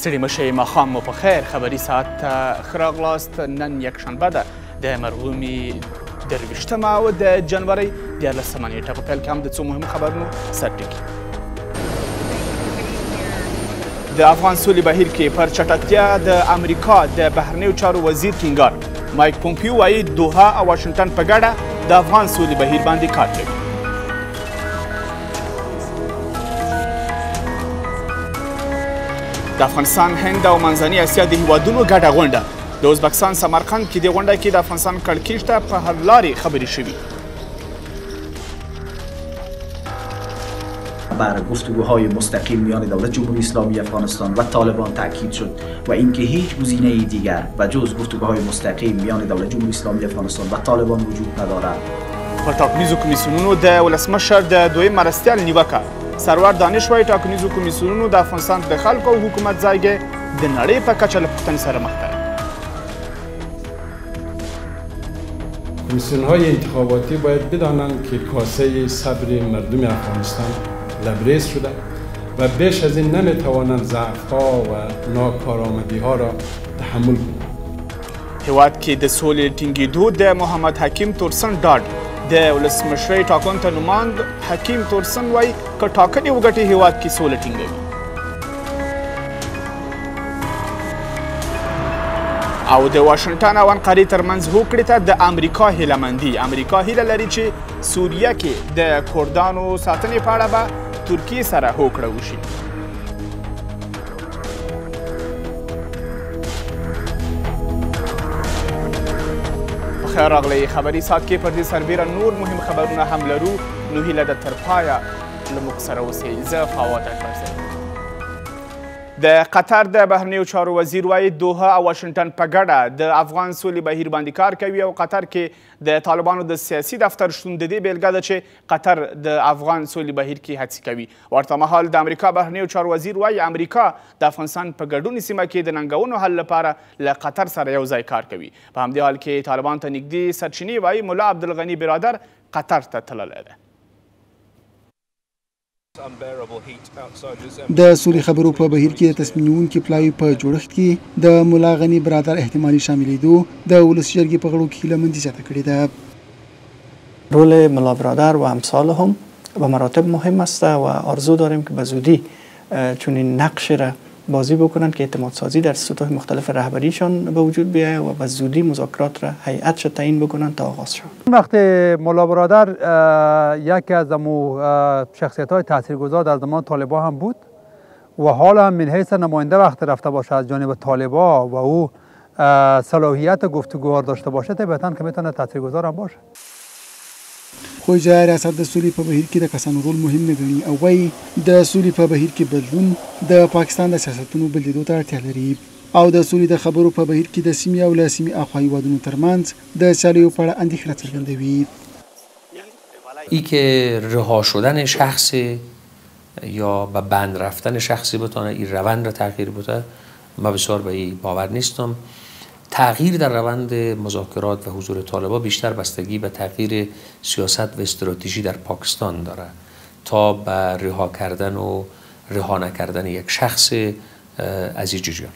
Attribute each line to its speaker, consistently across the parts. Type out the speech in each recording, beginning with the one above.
Speaker 1: ستړي مه شئ، ماښام مو په خیر. خبري ساعت ته ښه راغلاست. نن یکشنبه ده د مرغومي 23مه او د جنورۍ 13مه نیټه. په پیل کې هم د څو مهمو خبرونو سرټکي. د افغان سولې بهیر کې پر چټکتیا د امریکا د بهرنیو چارو وزیر ټینګار. مایک پومپیو وایي دوحه او واشنګټن په ګډه د افغان سولې بهیر باندې کار کوي. د افغانستان، هند او منځنۍ اسیا د هیوادونو ګډه غونډه د ازبکستان سمرقند کې. دې غونډه کې د افغانستان کړکېچ ته په حل لارې خبرې شوي.
Speaker 2: بر گفتگوهای مستقیم میان دولت جمهوری اسلامی افغانستان و طالبان تاکید شد و اینکه هیچ گزینه دیگر و جز گفتگوهای مستقیم میان دولت جمهوری اسلامی افغانستان و طالبان وجود ندارد.
Speaker 1: پر ټاکنیزو کمیسیونونو د ولسمشر د دویم مرستیال نیوکه. سرور دانش وایي ټاکنیزو کمیسیونونو د افغانستان د خلکو او حکومت ځایګی د نړۍ په کچه له پوښتنې سره مخ کړی.
Speaker 3: کمیسیون‌های انتخاباتی باید بدانند که کاسه صبر مردم افغانستان لبریز شده و بیش از این نمیتوانند ضعف‌ها و ناکارآمدی‌ها را تحمل کنند.
Speaker 1: هیواد کې د سولې ټینګېدو د محمد حکیم تورسن ډاډ. د ولسمشرۍ ټاکنو ته نوماند حکیم تورسن وایي که ټاکنې وګټي هیواد کې سوله ټینګوي. او د واشنګټن او انقرې ترمنځ هوکړې ته د امریکا هیله مندي. امریکا هیله لري چې سوریه کې د کردانو ساتنې په اړه به ترکیې سره هوکړه وشي. پخیر راغلی. خبري ساعت کې پر دې سربېره نور مهم خبرونه هم لرو، نو هیله ده تر پایه له موږ سره اوسئ. زه فواد اکبرزی. د قطر د بهرنیو چارو وزیر وایي دوحه او واشنګټن په ګډه د افغان سولې بهیر باندې کار کوي او قطر کې د طالبانو د سیاسي دفتر شتون د دې بېلګه ده چې قطر د افغان سولې بهیر کې هڅې کوي. ورته مهال د امریکا بهرنیو چارو وزیر وایي امریکا د افغانستان په ګډون سیمه کې د ننګونو حل لپاره له قطر سره یو ځای کار کوي. په همدې حال کې طالبان ته نږدې سرچینې وایي ملا عبدالغني برادر قطر ته تللی دی.
Speaker 4: د سولې خبرو په بهیر کې د تصمیم نیونکي پلاوي په جوړښت کې د ملا غني برادر احتمالي شاملېدو د ولسي جرګې په غړو کې هیله مندي زیاته کړې ده.
Speaker 5: رول ملا برادر و امثالهم به مراتب مهم است و آرزو داریم که به زودی چنین نقش را بازی بکنند که اعتماد سازی در سطوح مختلف رهبریشان به وجود بیاید و به زودی مذاکرات را هیئت را تعیین بکنند تا آغاز شود.
Speaker 6: وقتی ملا برادر یکی از شخصیت های تاثیرگذار در زمان طالبان هم بود و حالا هم من حیث نماینده وقت رفته باشه از جانب طالبا و او صلاحیت گفتگوها داشته باشه، طبیعتاً که میتونه تاثیرگذار هم باشه.
Speaker 4: خو اجرایي ریاست د سولې په بهیر کې د کسانو رول مهم نه ګڼي او وایي د سولې په بهیر کې بدلون د پاکستان د سیاستونو بدلېدو ته اړتیا لري او د سولې د خبرو په بهیر کې د سیمې او له سیمې اخوا هیوادونو ترمنځ د سیالیو په اړه اندېښنه څرګندوي.
Speaker 7: ای که رها شدن شخص یا به بند رفتن شخصی بتانه این روند را تغییر بده، من بسیار به این باور نیستم. تغییر در روند مذاکرات و حضور طالبان بیشتر بستگی به تغییر سیاست و استراتژی در پاکستان داره تا به رها کردن و رها نکردن یک شخص از این جریان.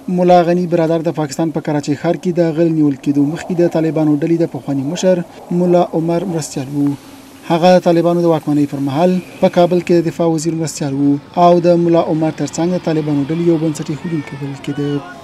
Speaker 4: ملا غني برادر د پاکستان په کراچۍ ښار کې د غل نیول کېدو مخکې د طالبانو ډلې د پخواني مشر ملا عمر مرستیال و. هغه د طالبانو د واکمنۍ پر مهال په کابل کې د دفاع وزیر مرستیال و او د ملا عمر ترڅنګ د طالبانو ډلې یو بنسټ ایښودونکی بلل کېده.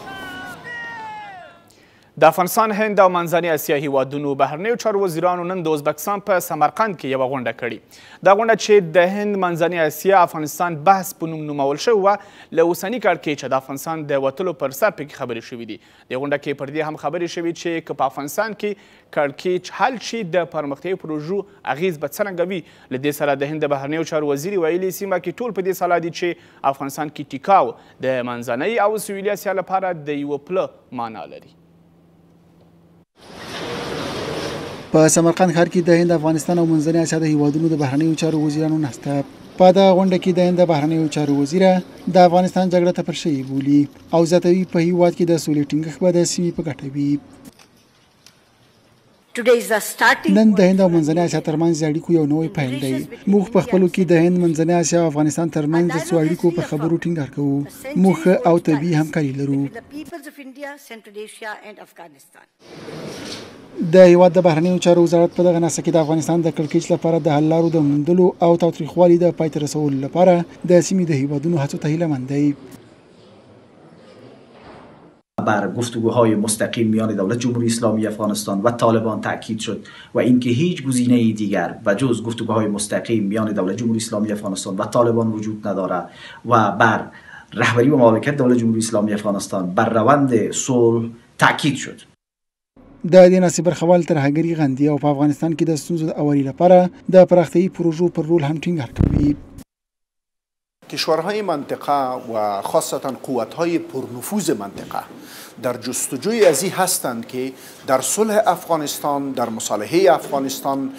Speaker 1: د افغانستان، هند او منځنۍ اسیا هیوادونو بهرنیو چارو وزیرانو نن د ازبکستان په سمرقند کې یوه غونډه کړې. دا غونډه چې د هند، منځنۍ اسیا، افغانستان بحث په نوم نومول شوې وه، له اوسني کړکېچه د افغانستان د وتلو پر سر پکې خبرې شوې دي. دې غونډه کې پر دې هم خبرې شوې چې که په افغانستان کې کړکېچ حل شي د پرمختیایي پروژو اغېز به څرنګه وي. له دې سره د هند د بهرنیو چارو وزیر ویلي سیمه کې ټول په دې سلا دي چې افغانستان کې ټیکاو د منځنۍ او سویلي اسیا لپاره د یوه پله معنا لري.
Speaker 4: په سمرقند ښار کې د هند، افغانستان او منځنۍ اسیا د هیوادونو د بهرنیو چارو وزیرانو ناسته. په دغه غونډه کې د هند د بهرنیو چارو وزیره د افغانستان جګړه تپل شوې بولي او زیاتوي په هیواد کې د سولې ټینګښت به د سیمې په ګټه وي. نن د هند او منځنۍ اسیا ترمنځ د اړیکو یو نوی پیل دی. موږ په خپلو کې د هند، منځنۍ اسیا او افغانستان ترمنځ د څو اړیکو پر خبرو ټینګار کوو. موږ ښه او طبیعي همکاري لرو. د هیواد د بهرنیو چارو وزارت په دغه ناسته کې د افغانستان د کړکېچ لپاره د حل لارو د موندلو او تاوتریخوالي د پای ته رسولو لپاره د سیمې د هیوادونو هڅو ته هیله مند دی.
Speaker 2: بر گفتگوهای مستقیم میان دولت جمهوری اسلامی افغانستان و طالبان تاکید شد و اینکه هیچ گزینه دیگر و جز گفتگوهای مستقیم میان دولت جمهوری اسلامی افغانستان و طالبان وجود ندارد و بر رهبری و مالکیت دولت جمهوری اسلامی افغانستان بر روند صلح تاکید شد.
Speaker 4: د دې ناستې برخوال ترهګري غندي او په افغانستان کې د ستونزو د اواري لپاره د پراختیايي پروژو پر رول هم ټینګار کوي.
Speaker 8: کشورهای منطقه و خاصتا قوت‌های پرنفوذ منطقه در جستجوی ازی هستند که در صلح افغانستان، در مصالحه افغانستان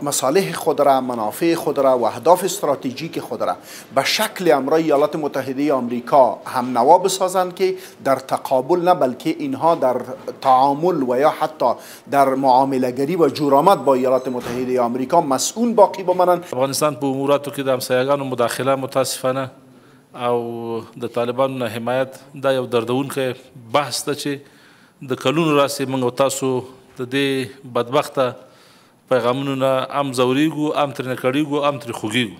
Speaker 8: مصالح خود را، منافع خود را و اهداف استراتژیک خود را به شکل امرای ایالات متحده آمریکا هم نوا بسازند که در تقابل نه بلکه اینها در تعامل و یا حتی در معامله‌گری و جورآمد با ایالات متحده آمریکا مسئول باقی بمانند.
Speaker 9: افغانستان په اموراتو کې د همسایهګانو مداخله متاسفانه او د طالبانو نه حمایت دا یو دردونکی بحث ده چې د کلونو راهیسې موږ او تاسو د دې بدبخته پیغامونو نه هم ځورېږو، هم ترې نه کړېږو، هم ترې خوږېږو.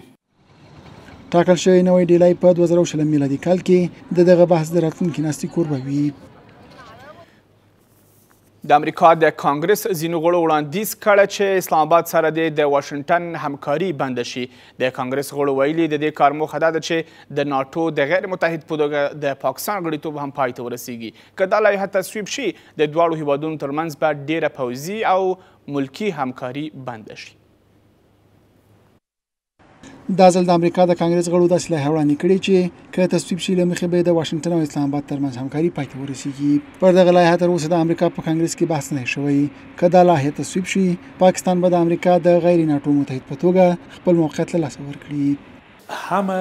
Speaker 4: ټاکل شوی نوی ډیلی په 2020 میلادي کال کې د دغه بحث د راتلونکي ناستې کوربه وي.
Speaker 1: د امریکا د کانګرس ځینو غړو وړاندیز کړی چې اسلام آباد سره دې د واشنګټن همکاري بنده شي. د کانګرس غړو ویلي د دې کار موخه دا ده چې د ناټو د غیر متحد په توګه د پاکستان غړیتوب هم پای ته ورسیږي. که دا لایحه تصویب شي د دواړو هیوادونو ترمنځ به ډیره پوځي او ملکي همکاري بنده شي.
Speaker 4: دا ځل د امریکا د کانګرس غړو داسې لایحه وړاندې کړې چې که تصویب شي له مخې به یې د واشنګټن او اسلام آباد ترمنځ همکاري پای ته ورسیږي. پر دغه لایحه تر اوسه د امریکا په کانګرس کې بحث نه دی شوی. که دا لایحه تصویب شي پاکستان به د امریکا د غیر ناټو متحد په توګه خپل موقعیت له لاسه ورکړي.
Speaker 10: همه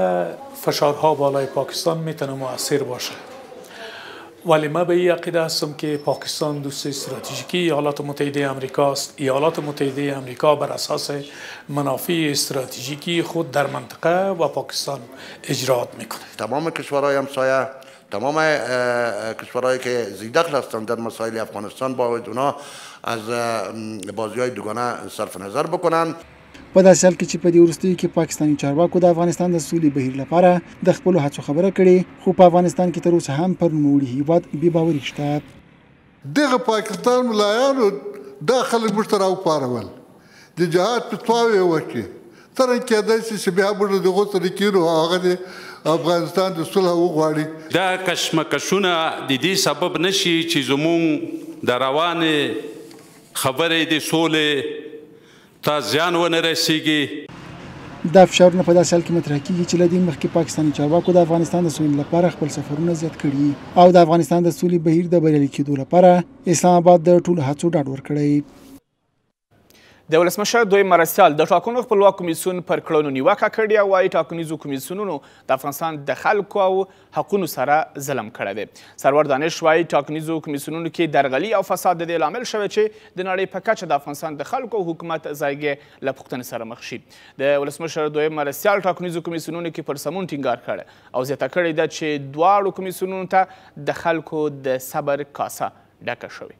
Speaker 10: فشارها بالای پاکستان میتونه مؤثر باشه، ولی من به این عقیده هستم که پاکستان دوست استراتژیکی ایالات متحده آمریکا است. ایالات متحده آمریکا بر اساس منافع استراتژیکی خود در منطقه و پاکستان اجرات میکنه.
Speaker 11: تمام کشورهای همسایه، تمام کشورهایی که ذیدخل هستند در مسائل افغانستان باید اونا از بازی‌های دوگانه صرف نظر بکنن.
Speaker 4: په داسې حال کې چې په دې وروستیو کې پاکستاني چارواکو د افغانستان د سولې بهیر لپاره د خپلو هڅو خبره کړې، خو په افغانستان کې تر اوسه هم پر نوموړي هیواد بې باوري شته.
Speaker 12: دغه پاکستان ملایانو دا خلک موږ ته راوپارول، د جهاد فتواوې یې وکړې. څرنګه کېدای شي چې بیا موږ له دغو سره کښېنو او هغه دې افغانستان د صلح وغواړي؟
Speaker 13: دا کشمکشونه د دې سبب نه شي چې زموږ د روانې خبرې د سولې ته زیان ونه رسیږي.
Speaker 4: دا فشارونه په داسې حال کې مطرح کیږي چې له دې مخکې پاکستاني چارواکو د افغانستان د سولې لپاره خپل سفرونه زیات کړي او د افغانستان د سولې بهیر د بریالي کېدو لپاره اسلام آباد د ټولو هڅو ډاډ ورکړی.
Speaker 1: د ولسمشر دویم مرستیال د ټاکنو خپلواک کمیسیون پر کړنو نیوکه کړې او وایي ټاکنیزو کمیسیونونو د افغانستان د خلکو او حقونو سره ظلم کړی دی. سرور دانش وایي ټاکنیزو کمیسیونونو کې درغلي او فساد د دې لامل شوی چې د نړۍ په کچه د افغانستان د خلکو او حکومت ځایګی له پوښتنې سره مخ شي. د ولسمشر دویم مرستیال ټاکنیزو کمیسیونونو کې پر سمون ټینګار کړی او زیاته کړې ده چې دواړو کمیسیونونو ته د خلکو د صبر کاسه ډکه شوې.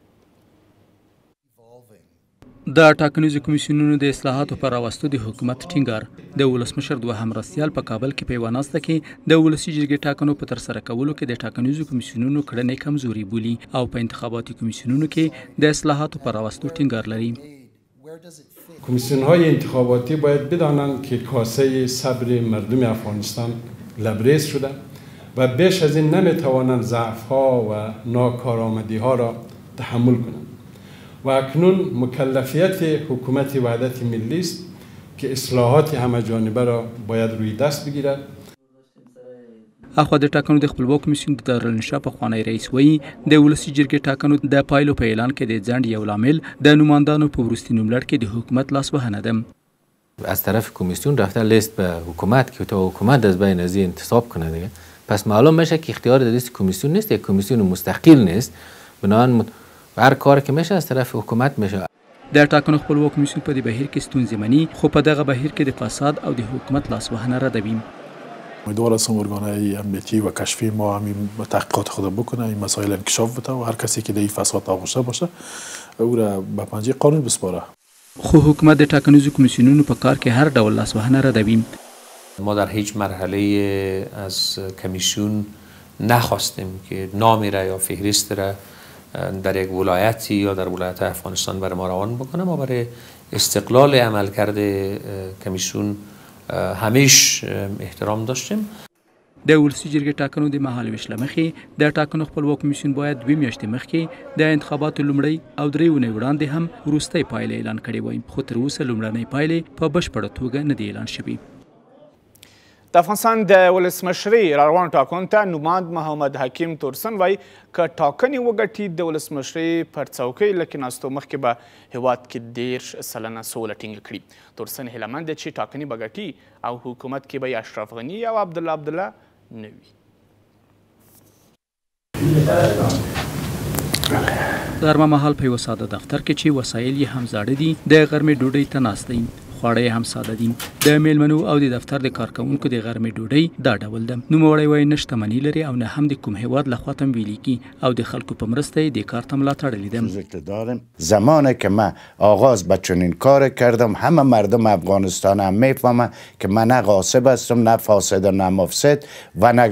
Speaker 14: د ټاکنیزو کمیسیونونو د اصلاحاتو پر راوستو د حکومت ټینګار. د ولسمشر دوهم مرستیال په کابل کې په یوه ناسته کې د ولسي جرګې ټاکنو په ترسره کولو کې د ټاکنیزو کمیسیونونو کړنې کمزوري بولي او په انتخاباتي کمیسیونونو کې د اصلاحاتو پر راوستو ټینګار لري.
Speaker 3: کمیسیون‌های انتخاباتی باید بدانند که کاسه صبر مردم افغانستان لبریز شده و بیش از این نمیتوانند ضعف‌ها و ناکارآمدی‌ها را تحمل کنند و اکنون مکلفیت حکومت وحدت ملی است که اصلاحات همه جانبه را باید روی دست بگیرد.
Speaker 14: اخوا د ټاکنو د خپلواک کمیسیون د دارالانشا پخوانی رئیس وایي د ولسي جرګې ټاکنو د پایلو په اعلان کې د ځنډ یو لامل د نوماندانو په وروستي نوملړ کې د حکومت لاسوهنه ده.
Speaker 15: از طرف کمیسیون رفته لیست به حکومت که تا حکومت از بین ازی انتصاب کنه دیگه، پس معلوم میشه که اختیار در دست کمیسیون نیست، یک کمیسیون مستقل نیست. بنابراین هر کار که میشه از طرف حکومت میشه.
Speaker 14: د ټاکنو خپلواک کمیسیون په دې بهیر کې ستونزې مني، خو په دغه بهیر کې د فساد او د حکومت لاسوهنه ردوي.
Speaker 16: امیدوار هستم ارگانهای امنیتی و کشفی ما همین تحقیقات خود بکنه، این مسائل انکشاف بده و هر کسی که در این فساد آغشته باشه او را به پنجه قانون بسپاره.
Speaker 14: خو حکومت د ټاکنیزو کمیسیونونو په کار کې هر ډول لاسوهنه ردوي.
Speaker 7: ما در هیچ مرحله از کمیسیون نخواستیم که نامی را یا فهرست را در یک ولایتی یا در ولایت افغانستان برای ما روان بکنه. ما برای استقلال عملکرد کمیسیون همیش احترام داشتیم.
Speaker 14: د ولسي جرګې ټاکنو د مهالوېش له مخې د ټاکنو خپلواک کمیسیون باید 2 میاشتې مخکې د انتخاباتو لومړۍ او 3 اونۍ وړاندې هم وروستۍ پایلې اعلان کړې وای، خو تر اوسه لومړنۍ پایلې په بشپړه توګه نه دي اعلان شوي.
Speaker 1: د افغانستان د ولسمشرۍ راروانو ټاکنو ته نوماند محمد حکیم تورسن وایي که ټاکنې وګټي د ولسمشرۍ پر څوکۍ له کېناستو مخکې به هیواد کې 30% سوله ټینګه کړي. تورسن هیله مند دی چې ټاکنې به ګټي او حکومت کې به یې اشرف غني او عبدالله عبدالله نه وي.
Speaker 14: غرمه مهال په یوه ساده دفتر کې چې وسایل یې هم زاړه دي د غرمې ډوډۍ ته ناست دی. خواړه یې هم ساده دي. د میلمنو او د دفتر د کارکوونکو د غرمې ډوډۍ دا ډول ده. نوموړی وایي نه شتمني لري او نه هم د کوم هیواد لخوا تمویلیږي او د خلکو په مرسته یې دې کار ته ملا تړلې ده.
Speaker 17: زمانی که من آغاز به چنین کار کردم همه مردم افغانستان هم میفهمه که من نه غاصب هستم، نه فاسد و نه مفسد و نه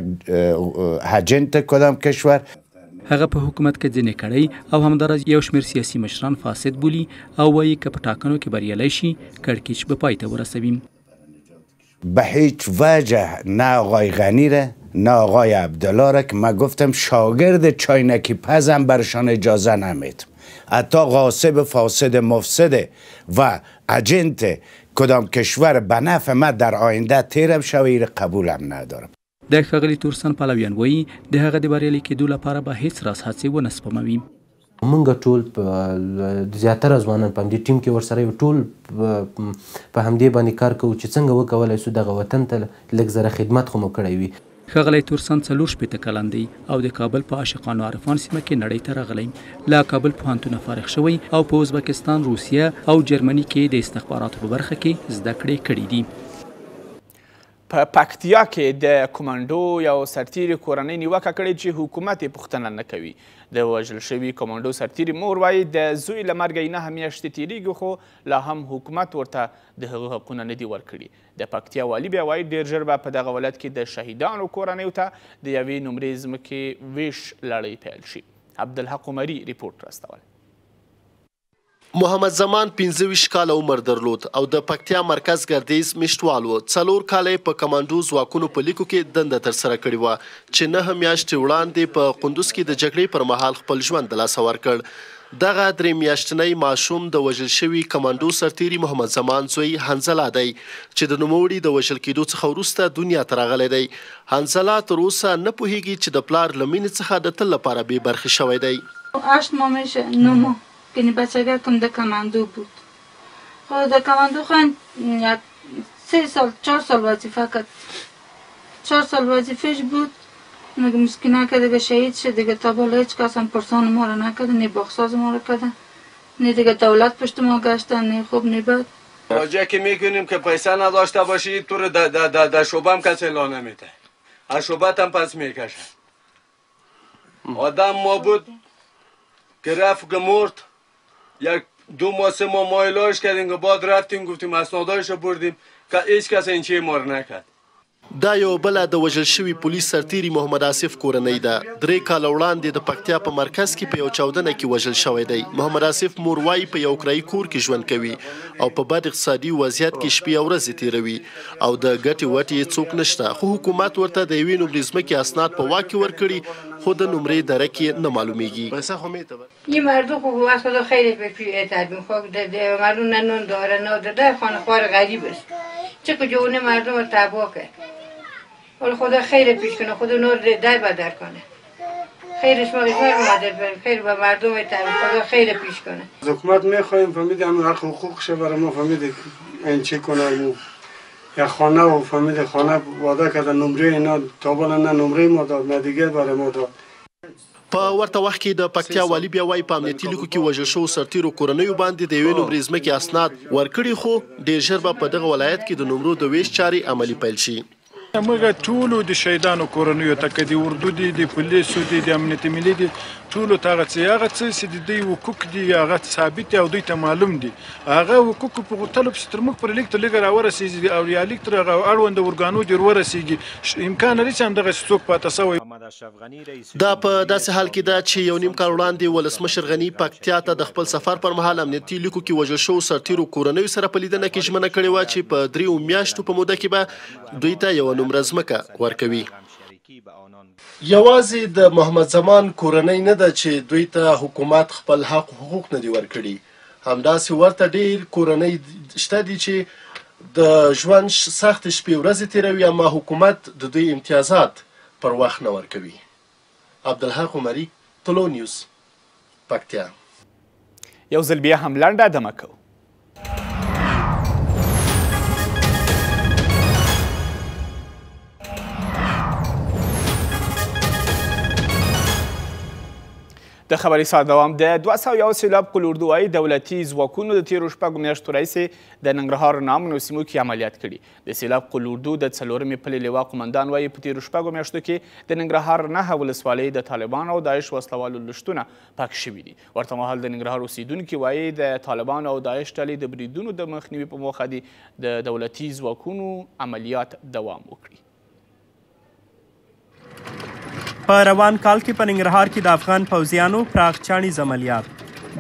Speaker 17: هجنت کدام کشور.
Speaker 14: هغه په حکومت کې ځینې کړۍ او همداراز یو شمېر سیاسي مشران فاسد بولي او وایي که په ټاکنو کې بریالی شي کړکېچ به پای ته ورسوي.
Speaker 17: به هیچ وجه نه آقای غنی را نه آقای عبدالله را که من گفتم شاگرد چاینکی پزم برشان اجازه نمیدم. حتی غاصب فاسد مفسد و اجنت کدام کشور به نفع من در آینده تیرم شوه ایر قبولم ندارم.
Speaker 14: د ښاغلي تورسن پلویان وایي د هغه د بریالي کېدو لپاره به هیڅ راز هڅې ونه سپموي.
Speaker 18: مونږ ټول زیاتره ځوانان په همدې ټیم کې ورسره یو، ټول په همدې باندې کار کوو چې څنګه وکولای سو دغه وطن ته لږ ذره خدمت خو مو کړی وي.
Speaker 14: ښاغلی تورسن 64 کلن دی او د کابل په عاشقانو عرفان سیمه کې نړۍ ته راغلی. له کابل پوهنتونه فارغ شوی او په ازبکستان، روسیه او جرمني کې د استخباراتو په برخه کې زده کړې کړې دي.
Speaker 1: په پکتیا کې د کمانډو یو سرتیري کورنۍ نیوکه کړې چې حکومت یې پوښتنه نه کوي. د وژل شوي کمانډو سرتیري مور وایي د زوی له مرګه یې 9 میاشتې تېرېږي خو لا هم حکومت ورته د هغه حقونه نه دي ورکړي. د پکتیا والي بیا وایي ډېر ژر به په دغه ولایت کې د شهیدانو کورنیو ته د یوې نمرې ځمکې ویش لړۍ پیل شي. عبدالحق عمري رپورټ راستولی.
Speaker 19: محمد زمان 25 کاله عمر درلود او د پکتیا مرکز ګردیز میشتوال و. 4 کاله یې په کمانډو ځواکونو په لیکو کې دنده ترسره کړې وه چې 9 میاشتې وړاندې په قندوز کې د جګړې پر مهال خپل ژوند د لاسه ورکړ. دغه 3 میاشتنی ماشوم د وژل شوي کمانډو سرتیري محمد زمان زوی حنظله دی چې د نوموړي د وژل کېدو څخه وروسته دنیا ته راغلی دی. حنظله تر اوسه نه پوهیږي چې د پلار له مینې څخه د تل لپاره بې برخې شوی دی.
Speaker 20: 8 ماه میشه 9 ماه که بچگکم در کماندو بود. خب در کماندو خواهیم 3 سال 4 سال وظیفه کرد. 4 سال وظیفهش بود. مگه مسکینه که دیگه شهید شد دیگه تا بالا هیچ کس هم پرسان ما رو نکرده، نه باغساز ما رو کرده، نه دیگه دولت پشت ما گشته، نه خوب نه بد.
Speaker 21: راجعه که میکنیم که پیسه نداشته باشی تو رو در شعبه هم کسی لا نمیده، از شعبه هم پس میکشه. آدم ما بود که رفت که مرد، 1 2 ماه 3 ماه ما علاج کردیم که بعد رفتیم گفتیم اسنادایش رو بردیم که هیچ کس این چی ما رو نکرد.
Speaker 19: دا یو بله د وژل شوي پولیس سرتیري محمد آصف کورنۍ ده. 3 کاله وړاندې د پکتیا په مرکز کې په یو چاودنه کې وژل شوی دی. محمد آصف مور وایي په یو کرایي کور کې ژوند کوي او په بد اقتصادي وضعیت کې شپې او ورځې تېروي او د ګټې وټې یې څوک نشته، خو حکومت ورته د یوې نمرې ځمکې اسناد په واک کې ورکړي خو د نمرې درک یې نه معلومیږي.
Speaker 22: این مردم خو از خدا خیلی به مردم نه نون داره نه ده خانه خوار غریب است، چه که مردم رو تباه کرد. ولی خدا خیر پیش کنه، خدا نور در بدر کنه، خیرش ما مادر بریم، خیر به مردم تباه خدا خیر پیش کنه.
Speaker 3: از حکومت میخوایم فهمید هم حق حقوقش برای ما فهمید این چه کنه، یا خانه و فهمید خانه وعده کرده نمره اینا تا بالا نه نمره ما داد نه دیگه برای ما داد.
Speaker 19: په ورته وخت کې د پکتیا والي بیا وايي، په امنیتي لیکو کې وژل شوو سرتېرو کورنیو باندې د یوې نمرې ځمکې اسناد ورکړي، خو ډېر ژر به په دغه ولایت کې د نمرو د وېش چارې عملي پیل شي.
Speaker 5: موږ ټولو د شهیدانو کورنیو ته، که د اردو دي، د پولیسو دي، د امنیت ملي دي، ټولو ته هغه څه هغه څه چې د دوی حقوق دي هغه ثابت دي او دوی ته معلوم دي، هغه حقوق په غوښتلو پسې تر موږ پورې لږ تر لږه راورسېږي او یا لږ تر هغه اړوند ارګانو دې ورسېږي. امکان لري چې همدغسې څوک پاته شوی.
Speaker 19: دا په داسې حال کې ده چې یو نیم کال وړاندې ولسمشر غني پکتیا ته د خپل سفر پر مهال امنیتي لیکو کې وژل شوو سرتیرو کورنیو سره په لیدنه کې ژمنه کړې وه چې په دریو میاشتو په موده کې به دوی ته یوه نمره ځمکه ورکوي. یوازې د محمد زمان کورنۍ نه ده چې دوی ته حکومت خپل حق حقوق نه دي ورکړي، همداسې ورته ډېر کورنۍ شته دي چې د ژوند سختې شپې ورځې تېروي، اما حکومت د دوی امتیازات پر وخت نه ورکوي. عبدالحق عمري، طلوع نیوز، پکتیا.
Speaker 1: یو ځل بیا هم لنډه دمه کوو. د خبري ساعت دوام. د 201 سیلاب قول اردو وايي دولتي ځواکونو د تېرو 6 میاشتو راهیسې د ننګرهار ناامنو سیمو کې عملیات کړي. د سیلاب قول اردو د 4مې پلې لوا قومندان وايي په تېرو 6 میاشتو کې د ننګرهار 9 ولسوالۍ د طالبانو او داعش وسلوالو له شتونه پاک شوي دي. ورته مهال د ننګرهار اوسېدونکي وايي د طالبانو او داعش ډلې د بریدونو د مخنیوي په موخه دي د دولتي ځواکونو عملیات دوام وکړي.
Speaker 6: په روان کال کې په ننګرهار کې د افغان پوځیانو پراخ چاڼیز عملیات.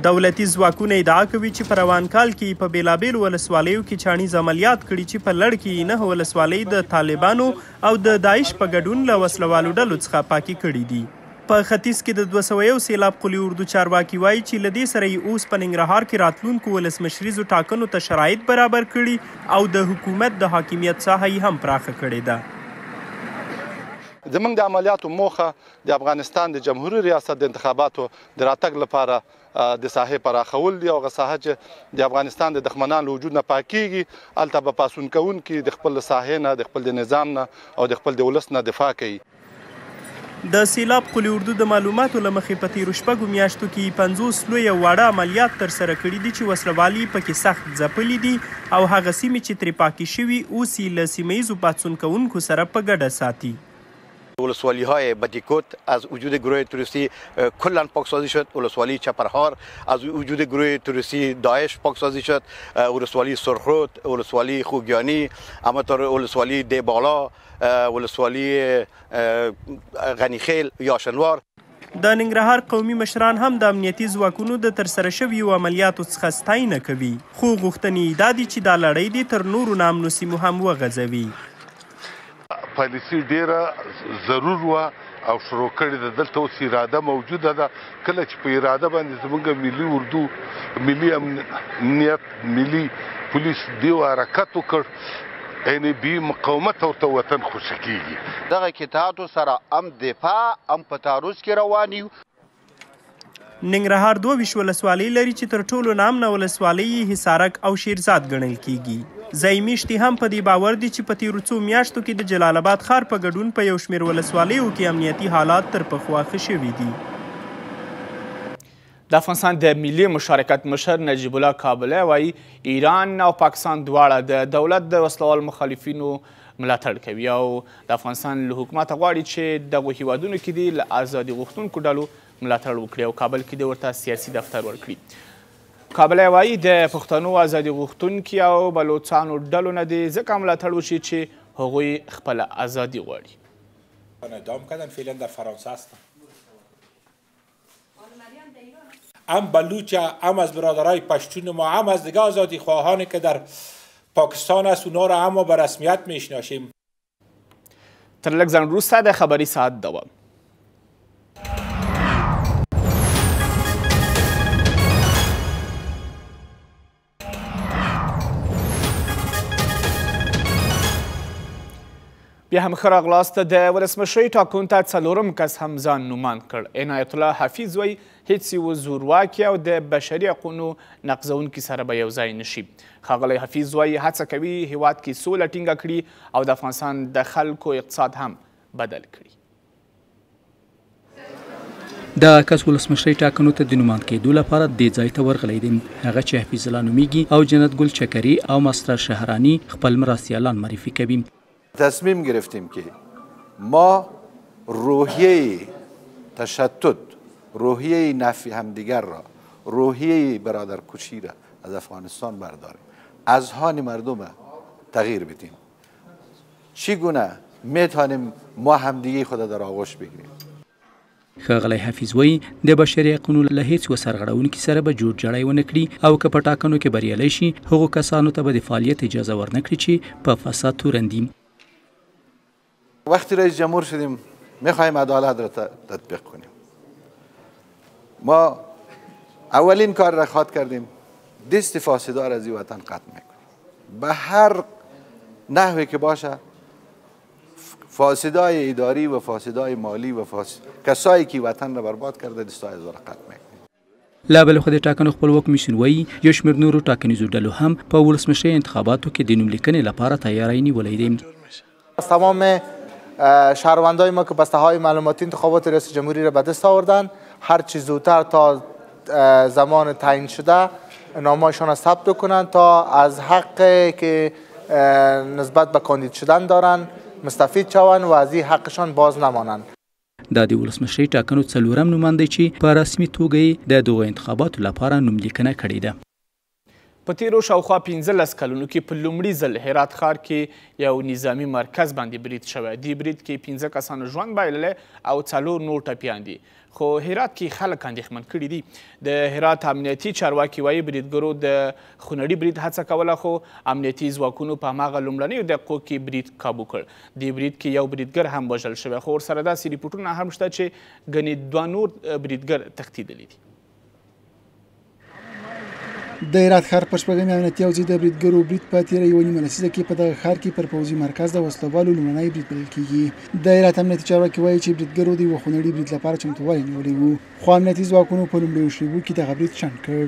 Speaker 6: دولتي ځواکونه ادعا کوي چې په روان کال کې په بېلابېلو ولسوالیو کې چاڼیز عملیات کړي چې په لړ کې یې 9 ولسوالۍ د طالبانو او د داعش په ګډون له وسلوالو ډلو څخه پاکې کړې دي. په ختیځ کې د 201 سیلاب قولي اردو چارواکي وایي چې له دې سره یې اوس په ننګرهار کې راتلونکو ولسمشریزو ټاکنو ته شرایط برابر کړي او د حکومت د حاکمیت ساحه یې هم پراخه کړې ده.
Speaker 23: زمونږ د عملیاتو موخه د افغانستان د جمهوري ریاست د انتخاباتو د راتګ لپاره د ساحې پراخول دي او هغه ساحه چې د افغانستان د دښمنانو له وجود نه پاکیږي هلته به پاڅون کوونکي د خپل ساحې نه، د خپل د نظام نه او د خپل د ولس نه دفاع کوي.
Speaker 6: د سیلاب قول اردو د معلوماتو له مخې په تېرو 6 میاشتو کې یې 50 لوی او واړه عملیات ترسره کړي دي چې وسلوال یې پکې سخت ځپلي دي او هغه سیمې چې ترې پاکې شوي اوس یې له سیمه ییزو پاڅون کوونکو سره په ګډه ساتي.
Speaker 24: ولسوالی های بدیکوت از وجود گروه تروریستی کلا پاکسازی شد، ولسوالی چپرهار از وجود گروه تروریستی داعش پاکسازی شد، ولسوالی سرخرود، ولسوالی خوگیانی، همانطور ولسوالی دیبالا، ولسوالی غنیخیل یاشنوار.
Speaker 6: د ننګرهار قومي مشران هم د امنیتي ځواکونو د ترسره شویو عملیاتو څخه ستاینه کوي، خو غوښتنې یې دا دي چې دا لړۍ دې تر نورو ناامنو سیمو هم وغځوي.
Speaker 12: پالیسي ډیره ضرور وه او شروع کړې ده. دلته اوس اراده موجوده ده. کله چې په اراده باندې زموږ ملي اردو، ملي امنیت، ملي پولیس دیو حرکت وکړ، یعنې بې مقاومت ورته وطن خوشې کېږي.
Speaker 25: دغه قطعاتو سره هم دفاع هم په تعرض کې روان یو.
Speaker 6: ننګرهار 22 ولسوالۍ لري چې تر ټولو ناامنه ولسوالۍ یې حصارک او شیرزاد ګڼل کیږي. ځای میشتي هم په دې باور دي چې په تېرو څو میاشتو کې د جلال اباد ښار په ګډون په یو شمېر ولسوالیو کې امنیتي حالات تر پخوا ښه شوي دي.
Speaker 1: د افغانستان د ملي مشارکت مشر نجیب الله کابلی وایي ایران او پاکستان دواړه د دولت د وسلوالو مخالفینو ملاتړ کوي او د افغانستان له حکومته غواړي چې دغو هیوادونو کې دې له ازادي غوښتونکو ډلو ملاتړ وکړي او کابل کې دې ورته سیاسي دفتر ورکړي. کابلی وایي د پښتنو ازادي غوښتونکي او بلوڅانو ډلو نه دې ځکه ملاتړ وشي چې هغوی خپله ازادي غواړي.
Speaker 26: هم بلوچ، هم از برادرای پشتون ما، هم از دیگه آزادی خواهانی که در پاکستان است، اونا را هم به رسمیت میشناسیم.
Speaker 1: تر لږ ځنډ وروسته د خبري ساعت دوام. بیا هم ښه راغلاست. د ولسمشرۍ ټاکنو ته 4 کس هم ځان نوماند کړ. عنایت الله حفیظ وایي هیڅ یو زورواکي او د بشري حقونو نقضونکي سره به یو ځای نشي. ښاغلی حفیظ وایي هڅه کوي هیواد کې سوله ټینګه کړي او د افغانستان د خلکو اقتصاد هم بدل کړي.
Speaker 14: دا کس ولسمشرۍ ټاکنو ته د نوماند کېدو لپاره دې ځای ته ورغلی دی. هغه چې حفیظ الله نومېږي او جنت ګل چکري او ماسټر شهراني خپل مرستیالان معرفي کوي.
Speaker 2: تصمیم گرفتیم که ما روحیه تشتت، روحیه نفی همدیگر را، روحیه برادرکشی را از افغانستان برداریم، اذهان مردم تغییر بدیم. چگونه میتونیم ما همدیگه خود در آغوش بگیریم؟
Speaker 14: ښاغلی حفیظ وایي د بشري حقونو له هیڅ یوه سرغړونکي سره به جوړجاړی ونه کړي او که په ټاکنو کې بریالی شي هغو کسانو ته به د فعالیت اجازه ورنه کړي چې په فساد تورن دي.
Speaker 2: وقتی رئیس جمهور شدیم میخواهیم عدالت را تطبیق کنیم. ما اولین کار را خواد کردیم دست فاسدار از این وطن قطع میکنیم. به هر نحوی که باشه فاسدای اداری و فاسدای مالی و کسایی که وطن را برباد کرده دستای از را قطع میکنیم.
Speaker 14: له بلې خوا د ټاکنو خپلواک کمیسیون وایي یو شمېر نورو ټاکنیزو ډلو هم په ولسمشرۍ انتخاباتو کې د نوم لیکنې لپاره تیاری نیولی دی.
Speaker 8: تمام شهروندای ما که بسته های معلوماتی انتخابات ریاست جمهوری را به دست آوردن، هر چه زودتر تا زمان تعیین شده نامهایشان را ثبت کنند تا از حق که نسبت به کاندید شدن دارند مستفید شوند و از این حقشان باز نمانند.
Speaker 14: دا د ولسمشرۍ ټاکنو څلورم نوماند دی چې په رسمي توګه یې د دغو انتخاباتو لپاره نوم لیکنه کړې ده.
Speaker 1: په تیرو شاوخوا 15 کلونو کې په لومړي ځل هرات ښار کې یو نظامي مرکز باندې برید شوی. دې برید کې 5 کسانو ژوند بایللی او 4 نور ټپیان دي. خو هرات کې خلک اندېښمن کړي دي. د هرات امنیتي چارواکي وایي بریدګرو د خونړي برید هڅه کوله، خو امنیتي ځواکونو په هماغه لومړنیو دقیقو کې برید کابو کړ. دې برید کې یو بریدګر هم وژل شوی، خو ورسره داسې رپوټونه هم شته چې ګنې 2 نور بریدګر تښتېدلي دي.
Speaker 4: د هرات ښار پر شپږمې امنیتي حوزې د بریدګرو برید په تېره یوه نیمه لسیزه کې په دغه ښار کې پر پوځي مرکز د وسلهوالو لومړنی برید بلل کېږي. د هرات امنیتي چارواکي وایي چې بریدګرو د یوه خونړي برید لپاره چمتووالی نیولی و، خو امنیتي ځواکونو په لومړیو شېبو کې دغه برید شنډ کړ.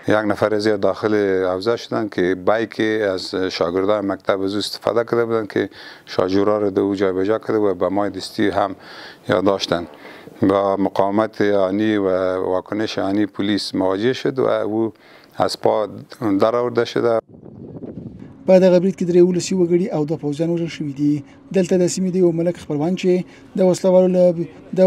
Speaker 9: یک نفر از داخل حوزه شدن که بایک از شاگردان مکتب از استفاده کرده بودن که شاجورا رو دو جای به جا کرده و به مای دستی هم یاد داشتن. با مقاومت آنی و واکنش آنی پلیس مواجه شد و او از پا در آورده شده.
Speaker 4: په دغه برید کې 3 ولسي وګړي او 2 پوځیان وژل شوي دي. دلته د سیمې د یو ملک خپلوان چې د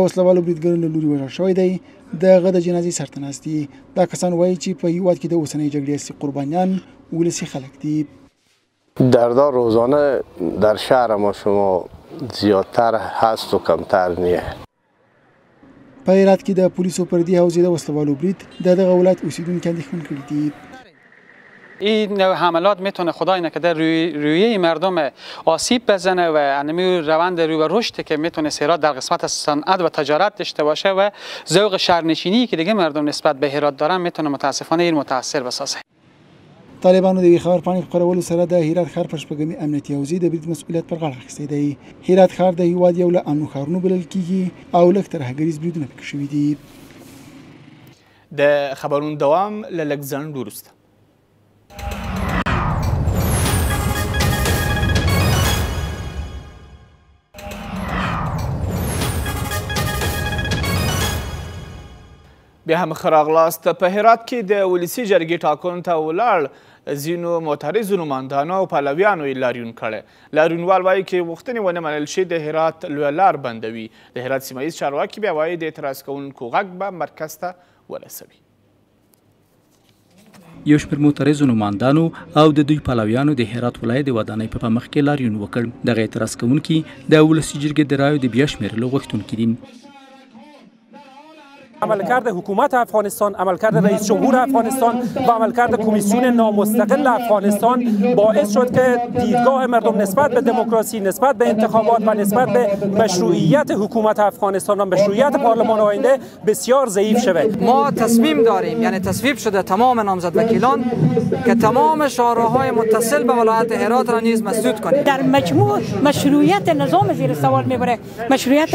Speaker 4: وسلهوالو بریدګرو له لوري وژل شوی دی د هغه د جنازې سر ته ناست دي. دا کسان وایي چې په هیواد کې د اوسنۍ جګړې اصلي قربانیان ولسي خلک دي.
Speaker 10: دردا روزانه در شهر ما شما زیادتر هست و کمتر نیه.
Speaker 4: په هرات کې د پولیسو پر دې حوزې د وسلهوالو برید د دغه ولایت اوسېدونکي اندېښمن کړي دي.
Speaker 11: این حملات میتونه خدای نکرده رویه مردم آسیب بزنه و انمی روند رو به رشد که میتونه هرات در قسمت صنعت و تجارت داشته باشه و ذوق شهرنشینی که دیگه مردم نسبت به هرات دارن میتونه متاسفانه این متاثر بسازه.
Speaker 4: طالبانو د یوې خبرپاڼې په خپرولو سره د هرات ښار پر شپږمې امنیتي حوزې د برید مسؤلیت پر غاړه اخیستی دی. هرات ښار د هیواد یو له امنو ښارونو بلل کیږي او لږ ترهګریز بریدونه پکې شوي دي.
Speaker 1: د خبرونو دوام له لږ ځنډ وروسته. بیا هم ښه راغلاست. په هرات کې د ولسي جرګې ټاکنو ته ولاړ ځینو معترضو نوماندانو او پلویانو یې لاریون کړی. لاریونوال وایي که غوښتنې ونه منل شي د هرات لویه لار بندوي. د هرات سیمه ییز چارواکي بیا وایي د اعتراض کوونکو غږ به مرکز ته ورسوي.
Speaker 14: یو شمېر معترضو نوماندانو او د دوی پلویانو د هرات ولایت د ودانۍ په مخ کې لاریون وکړ. دغه اعتراض کوونکي د ولسي جرګې د رایو د بیا شمېرلو غوښتونکي دي.
Speaker 13: عملکرد حکومت افغانستان، عملکرد رئیس جمهور افغانستان و عملکرد کمیسیون نامستقل افغانستان باعث شد که دیدگاه مردم نسبت به دموکراسی، نسبت به انتخابات و نسبت به مشروعیت حکومت افغانستان و مشروعیت پارلمان آینده بسیار ضعیف شود.
Speaker 27: ما تصمیم داریم، یعنی تصویب شده تمام نامزد وکیلان که تمام شاهراه‌های متصل به ولایت هرات را نیز مسدود کنیم.
Speaker 28: در مجموع مشروعیت نظام زیر سوال میبره، مشروعیت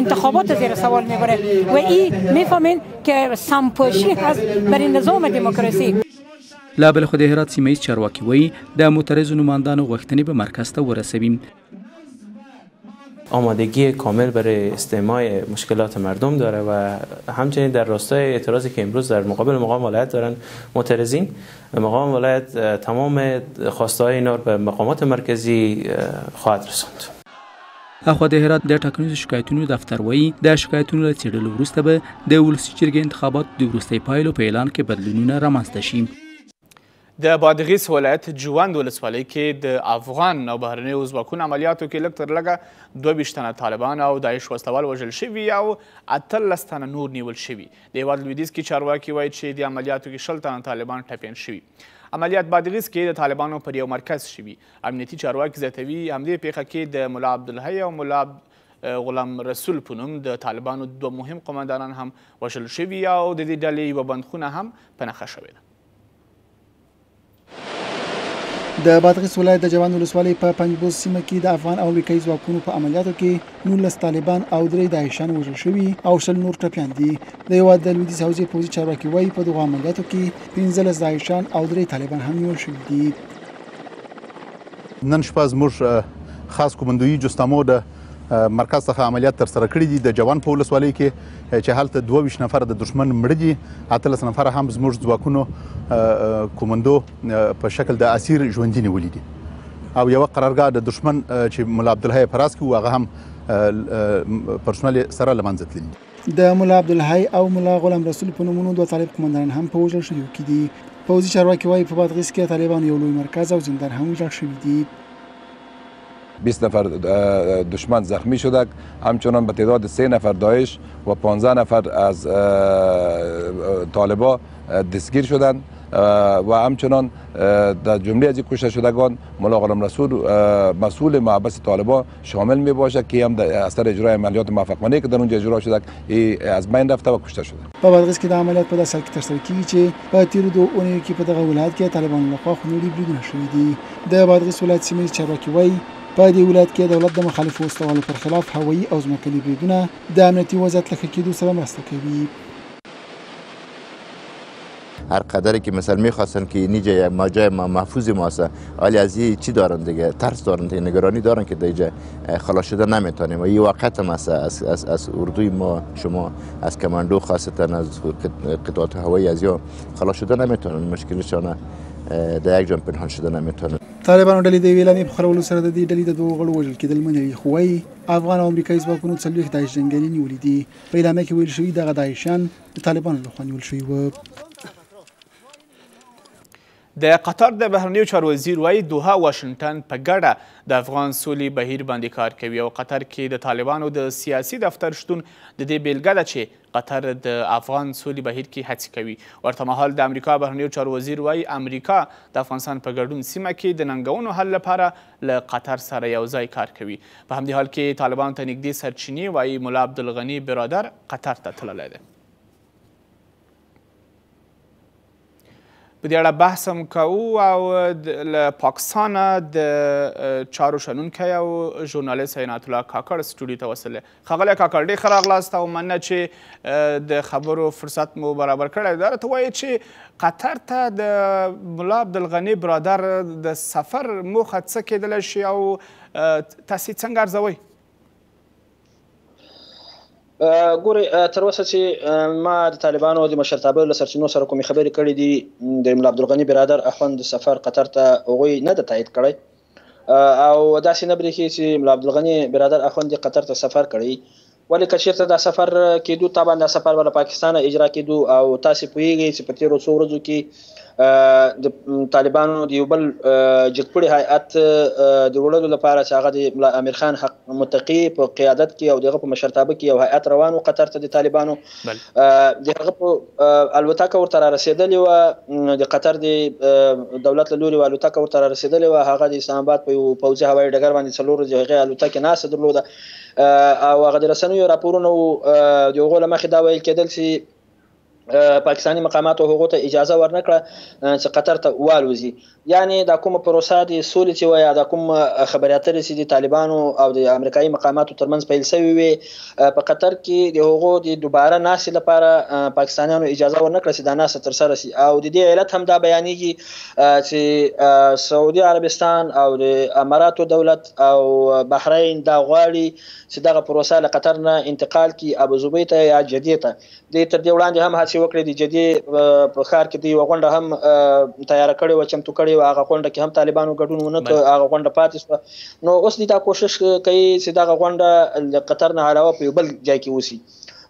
Speaker 28: انتخابات زیر سوال میبره و این میفهمین که سمپاشی هست برای نظام دموکراسی.
Speaker 14: له بلې خوا د هرات سیمه ییز چارواکي وایي د معترضو نوماندانو غوښتنې به مرکز ته ورسوي.
Speaker 7: آمادگی کامل برای استماع مشکلات مردم داره و همچنین در راستای اعتراضی که امروز در مقابل مقام ولایت دارن معترضین، مقام ولایت تمام خواسته‌های اینا به مقامات مرکزی خواهد رساند.
Speaker 14: اخوا د هرات د ټاکنیزو شکایتونو دفتر وایي د شکایتونو له څېړلو وروسته به د ولسي جرګې انتخابات د وروستۍ پایلو په اعلان کې بدلونونه رامنځته شي.
Speaker 1: د بادغیس ولایت جوند ولسوالۍ کې د افغان او بهرنیو ځواکونو عملیاتو کې لږ تر لږه 22 تنه طالبان او داعش وسلهوال وژل شوي او 18 تنه نور نیول شوي. د هېواد لویدیځ کې چارواکي وایي چې د عملیاتو کې 20 تنه طالبان ټپیان شوي. عملیات بادغیس کې د طالبانو پر یو مرکز شوي. امنیتي چارواکي زیاتوي همدې پیښه کې د ملا عبدالحی او ملا غلام رسول په نوم د طالبانو دوه مهم قومندانان هم وژل شوي او د دې ډلې یوه بندخونه هم په نښه شوې ده.
Speaker 4: د بادغیس ولایت د جوان ولسوالۍ په پنجبوز سیمه کې د افغان او امریکایي ځواکونو په عملیاتو کې 19 طالبان او 3 داعشیان وژل شوي او 20 نور ټپیان دي. د هېواد د لویدیځ حوزې پوځي چارواکي وایي په دغو عملیاتو کې 15 داعشیان او 3 طالبان هم نیول شوي دي.
Speaker 15: نن شپه زموږ خاص کومندویي جستامو د مرکز څخه عملیات ترسره کړي دي د جوان په ولسوالۍ کې چې هلته 22 نفره د دښمن مړه دي، 18 نفره هم زموږ ځواکونو کومندو په شکل د اسیر ژوندي نیولي دي او یوه قرارګاه د دښمن چې ملا عبدالحی په راس کې و هغه هم پرسونل سره له منځه تللي دي.
Speaker 4: د ملا عبدالحی او ملا غلام رسول په نومونو دوه طالب قومندانان هم په وژل شویو کې دي. پوځي چارواکي وایي په بادغیس کې طالبانو یو لوی مرکز او زندان هم ویجاړ شوي دي.
Speaker 16: 20 نفر دشمن زخمی شده، همچنان به تعداد 3 نفر داعش و 15 نفر از طالبا دستگیر شدند و همچنان در جمله از کشته شدگان ملا غلام رسول مسئول محبس طالبا شامل می باشد که هم در اثر اجرای عملیات موفقانه که در اونجا اجرا شده از بین رفته و کشته شده.
Speaker 4: په بادغیس کې د عملیات په داسې حال کې ترسره کیږي چې په تیرو دوو اونیو کې په دغه ولایت کې طالبانو لخوا خونړي بریدونه شوي دي. د بادغیس ولایت سیمه ییز چارواکي وایي په دې ولایت کې دولت د مخالفو وسلهوالو پر خلاف هوایي او ځمکني بریدونه د امنیتي وضعیت له ښه کېدو سره مرسته کوي.
Speaker 17: هر قدری که مثلا میخواستن که اینجا ما جای محفوظ ماست، ولی از این چی دارن دیگه، ترس دارن دیگه، نگرانی دارن که دیگه خلاص شده نمیتونیم و این واقعیت هم است. از اردوی ما شما از کماندو خاصتا از قطعات هوایی از یا خلاص شده نمیتونن، مشکلشان در یک جا پنهان شده نمیتونن.
Speaker 4: طالبانو ډلې د یوې اعلامیې په خپرولو سره د دې ډلې د دوو غړو وژل کېدل منلي، خو وایي افغان او امریکایي ځواکونو 40 داعش جنګیالي نیولي دي. په اعلامیه کې ویل شوي دغه داعشیان د طالبانو لخوا نیول شوي وو.
Speaker 1: د قطر د بهرنیو چارو وزیر وایي دوحه واشنګټن په ګډه د افغان سولې بهیر باندې کار کوي او قطر کې د طالبانو د سیاسي دفتر شتون د دې بېلګه ده چې قطر د افغان سولې بهیر کې هڅې کوي. ورته مهال د امریکا بهرنیو چارو وزیر وایي امریکا د افغانستان په ګډون سیمه کې د ننګونو حل لپاره له قطر سره یو ځای کار کوي. په همدې حال کې طالبانو ته نږدې سرچینې وایي ملا عبدالغني برادر قطر ته تللی دی. په دې اړه بحث هم کوو او له پاکستانه د چارو شنونکی او ژورنالیست عنایت الله کاکړ سټوډیو ته وصل. ښاغلی کاکړ، ډېر ښه راغلاست او مننه چې د خبرو فرصت مو برابر کړی. دا راته وایي چې قطر ته د ملا عبدالغني برادر د سفر موخه څه کېدلی شي او تاسې څنګه ارزوئ؟
Speaker 18: ګورئ، تر اوسه چې ما د طالبانو د مشرتابه له سرچینو سره کومې خبرې کړې دي، د ملا عبدالغني برادر اخوند سفر قطر ته هغوی نه ده تایید کړی او داسې نه برېښي چې ملا عبدالغني برادر اخوند قطر ته سفر کړی. ولې که چېرته دا سفر کېدو، طبعا دا سفر به له پاکستانه اجرا کېدو او تاسې پوهېږئ چې په تېرو څو ورځو کې د طالبانو د یو بل جګپوړي هیئت د وړلو لپاره چې هغه د ملا امیر خان حق متقي په قیادت کې او د هغه په مشرتابه کې یو هیئت روان و قطر ته د طالبانو، د هغه په الوتکه ورته را رسېدلې وه، د قطر د دولت له لوري الوتکه ورته را رسېدلې وه. هغه د اسلام آباد په یو پوځي هوایي ډګر باندې 4 ورځې هغې الوتکې ناسته درلوده او هغه د رسنیو راپورونه وو، د هغو له مخې دا ویل کېدل چې پاکستاني مقاماتو هغو ته اجازه ورنه کړه چې قطر ته والوزي. یعنی دا کومه پروسه د سولې چې وه یا دا کوم خبرې اترې چې د طالبانو او د امریکایي مقاماتو ترمنځ پیل شوې وې، په قطر کې د هغو د دوباره ناستې لپاره پاکستانیانو اجازه ورنه کړه چې دا ناسته ترسره شي. او د دې علت هم دا بیانېږي چې سعودي عربستان او د اماراتو دولت او بحرین دا غواړي چې دغه پروسه له قطر نه انتقال کړي ابوظبۍ ته یا جدې ته. دوی تر دې وړاندې هم هڅې وکړې، د جدې په ښار کې دوی یوه غونډه هم تیاره کړې وه، چمتو کړې وه، هغه غونډه کې هم طالبانو ګډون ونه کړ، هغه غونډه پاتې شوه. نو اوس دوی دا کوشش کوي چې دغه غونډه له قطر نه علاوه په یو بل ځای کې وشي.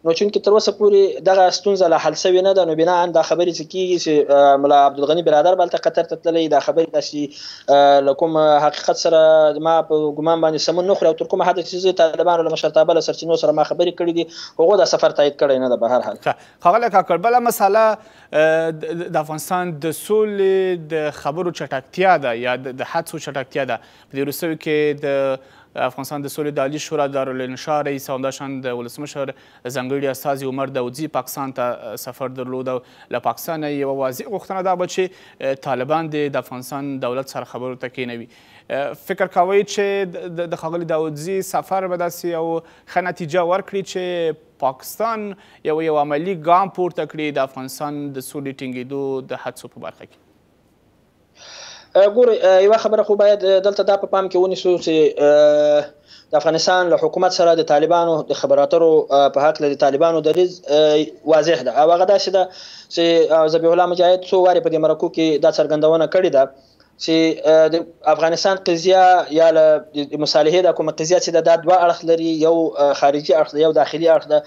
Speaker 18: نو چونکې تر اوسه پورې دغه ستونزه لا حل شوې نه ده، نو بناء دا خبرې چې کېږي چې ملا عبدالغني برادر به هلته قطر ته تللی، دا خبرې داسې له کوم حقیقت سره ما په ګمان باندې سمون نه خوري. او تر کومه حده چې زه طالبانو له مشرتابه له سرچینو سره ما خبرې کړې دي، هغو دا سفر تایید کړی نه ده. به هر حال
Speaker 1: ښاغلی کاکړ، بله مسله د افغانستان د سولې د خبرو چټکتیا ده یا د هڅو چټکتیا ده. په دې وروستیو کې د افغانستان د سولې د عالي شورا دارالانشا رئیس او همداشان د ولسمشر ځانګړي استازي عمر داودزي پاکستان ته سفر درلود او له پاکستانه یوه واضح غوښتنه دا وه چې طالبان دې د افغانستان دولت سره خبرو ته کښېنوي. فکر کوئ چې د ښاغلي داودزي سفر به داسې یو ښه نتیجه ورکړي چې پاکستان یو عملي ګام پورته کړي د افغانستان د سولې ټینګېدو د هڅو په برخه کې؟
Speaker 18: ګورئ، یوه خبره خو باید دلته دا په پام کې ونیسو چې د افغانستان له حکومت سره د طالبانو د خبرو اترو په هکله د طالبانو دریځ واضح ده، او هغه داسې ده چې ذبیح الله مجاهد څو وارې په دې مرکو کې دا څرګندونه کړې ده چې د افغانستان قضیه یا له مصالحې دا کومه قضیه چې ده، دا دوه اړخ لري، یو خارجي اړخ ده، یو داخلي اړخ ده.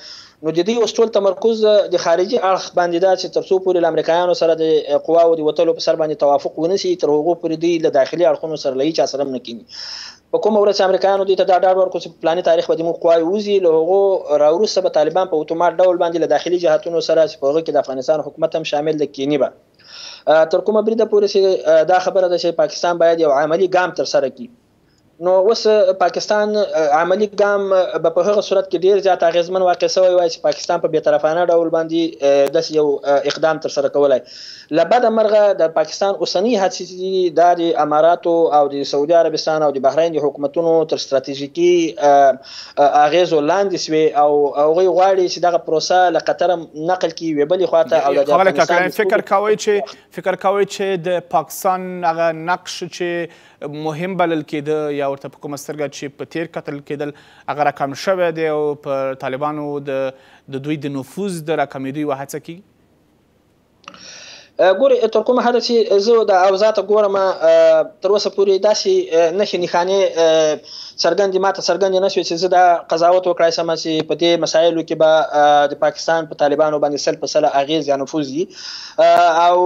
Speaker 18: نو د دوی اوس ټول تمرکز د خارجي اړخ باندې ده چې تر څو پورې له امریکایانو سره د قواو د وتلو په سر باندې توافق ونه شي، تر هغو پورې دوی له داخلي اړخونو سره له هیچا سره هم نه کښېني. په کومه ورځ چې امریکایانو دوی ته دا ډاډ ورکړو چې په فلاني تاریخ به د موږ قواوې وځي، له هغو راوروسته به طالبان په اتومات ډول باندې له داخلي جهتونو سره چې په هغه کې د افغانستان حکومت هم شامل دی کښېني به. تر کومه بریده پورې چې دا خبره ده چې پاکستان باید یو عملي ګام ترسره کړي. نو اوس پاکستان عملي ګام به په هغه صورت کې ډیر زیات اغیزمن واقع شوی وای چې پاکستان په بیطرفانه ډول باندې داسې یو اقدام ترسره کولای. له بده مرغه د پاکستان اوسنۍ هڅې چې دي دا د اماراتو او د سعودي عربستان او د بحرین د حکومتونو تر ستراتیژیکي اغیزو لاندې سوې او هغوی غواړي چې دغه پروسه له قطره نقل کړي یوې بلې خواته. او د افغانستان
Speaker 1: فکر کوئ چې د پاکستان هغه نقش چې مهم بلل کېده یا ورته په کومه سترګه چې په تیر کتل کېدل هغه راکم شوی دی او پر طالبانو د دوی د نفوذ د راکمېدو یوه هڅه کېږي؟
Speaker 18: ګورئ، تر کومه حده چې زه د اوضاع ته ګورم تر اوسه پورې داسې نښې نښانې څرګندې ماته څرګندې نه شوې چې زه دا قضاوت وکړای شم چې په دې مسایلو کې به د پاکستان په طالبانو باندې 100% اغېز یا نفوذ وي. او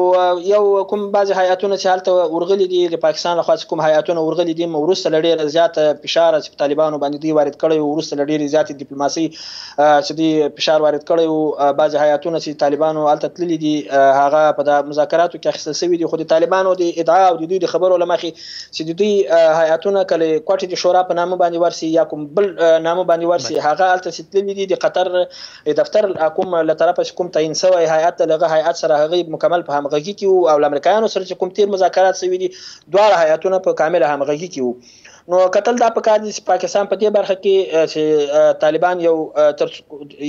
Speaker 18: یو کوم بعضې هیئتونه چې هلته ورغلي دي د پاکستان لخوا چې کوم هیئتونه ورغلي دي، وروسته له ډېره زیاته فشاره چې په طالبانو باندې دوی وارد کړی و، وروسته له ډېرې زیاتې دیپلوماسۍ چې دوی فشار وارد کړی و، بعضې هیئتونه چې طالبانو هلته تللي دي هغه په دا مذاکراتو کې اخیستل شوي دي. خو د طالبانو د ادعا او د دوی د خبرو له مخې چې د دوی هیئتونه کله کوټې د شورا په نامه باندې ورسي یا کوم بل نامه باندې ورسي، هغه هلته چې تللي دي د قطر دفتر کوم له طرفه چې کوم تعیین شوی هیئت له هغه هیئت سره هغوی مکمل په همغږي کې وو او له امریکایانو سره چې کوم تیر مذاکرات شوي دي دواړه هیئتونه په کامله همغږي کې وو. نو کتل دا پکار دي چې پاکستان په دې برخه کې چې طالبان یو تر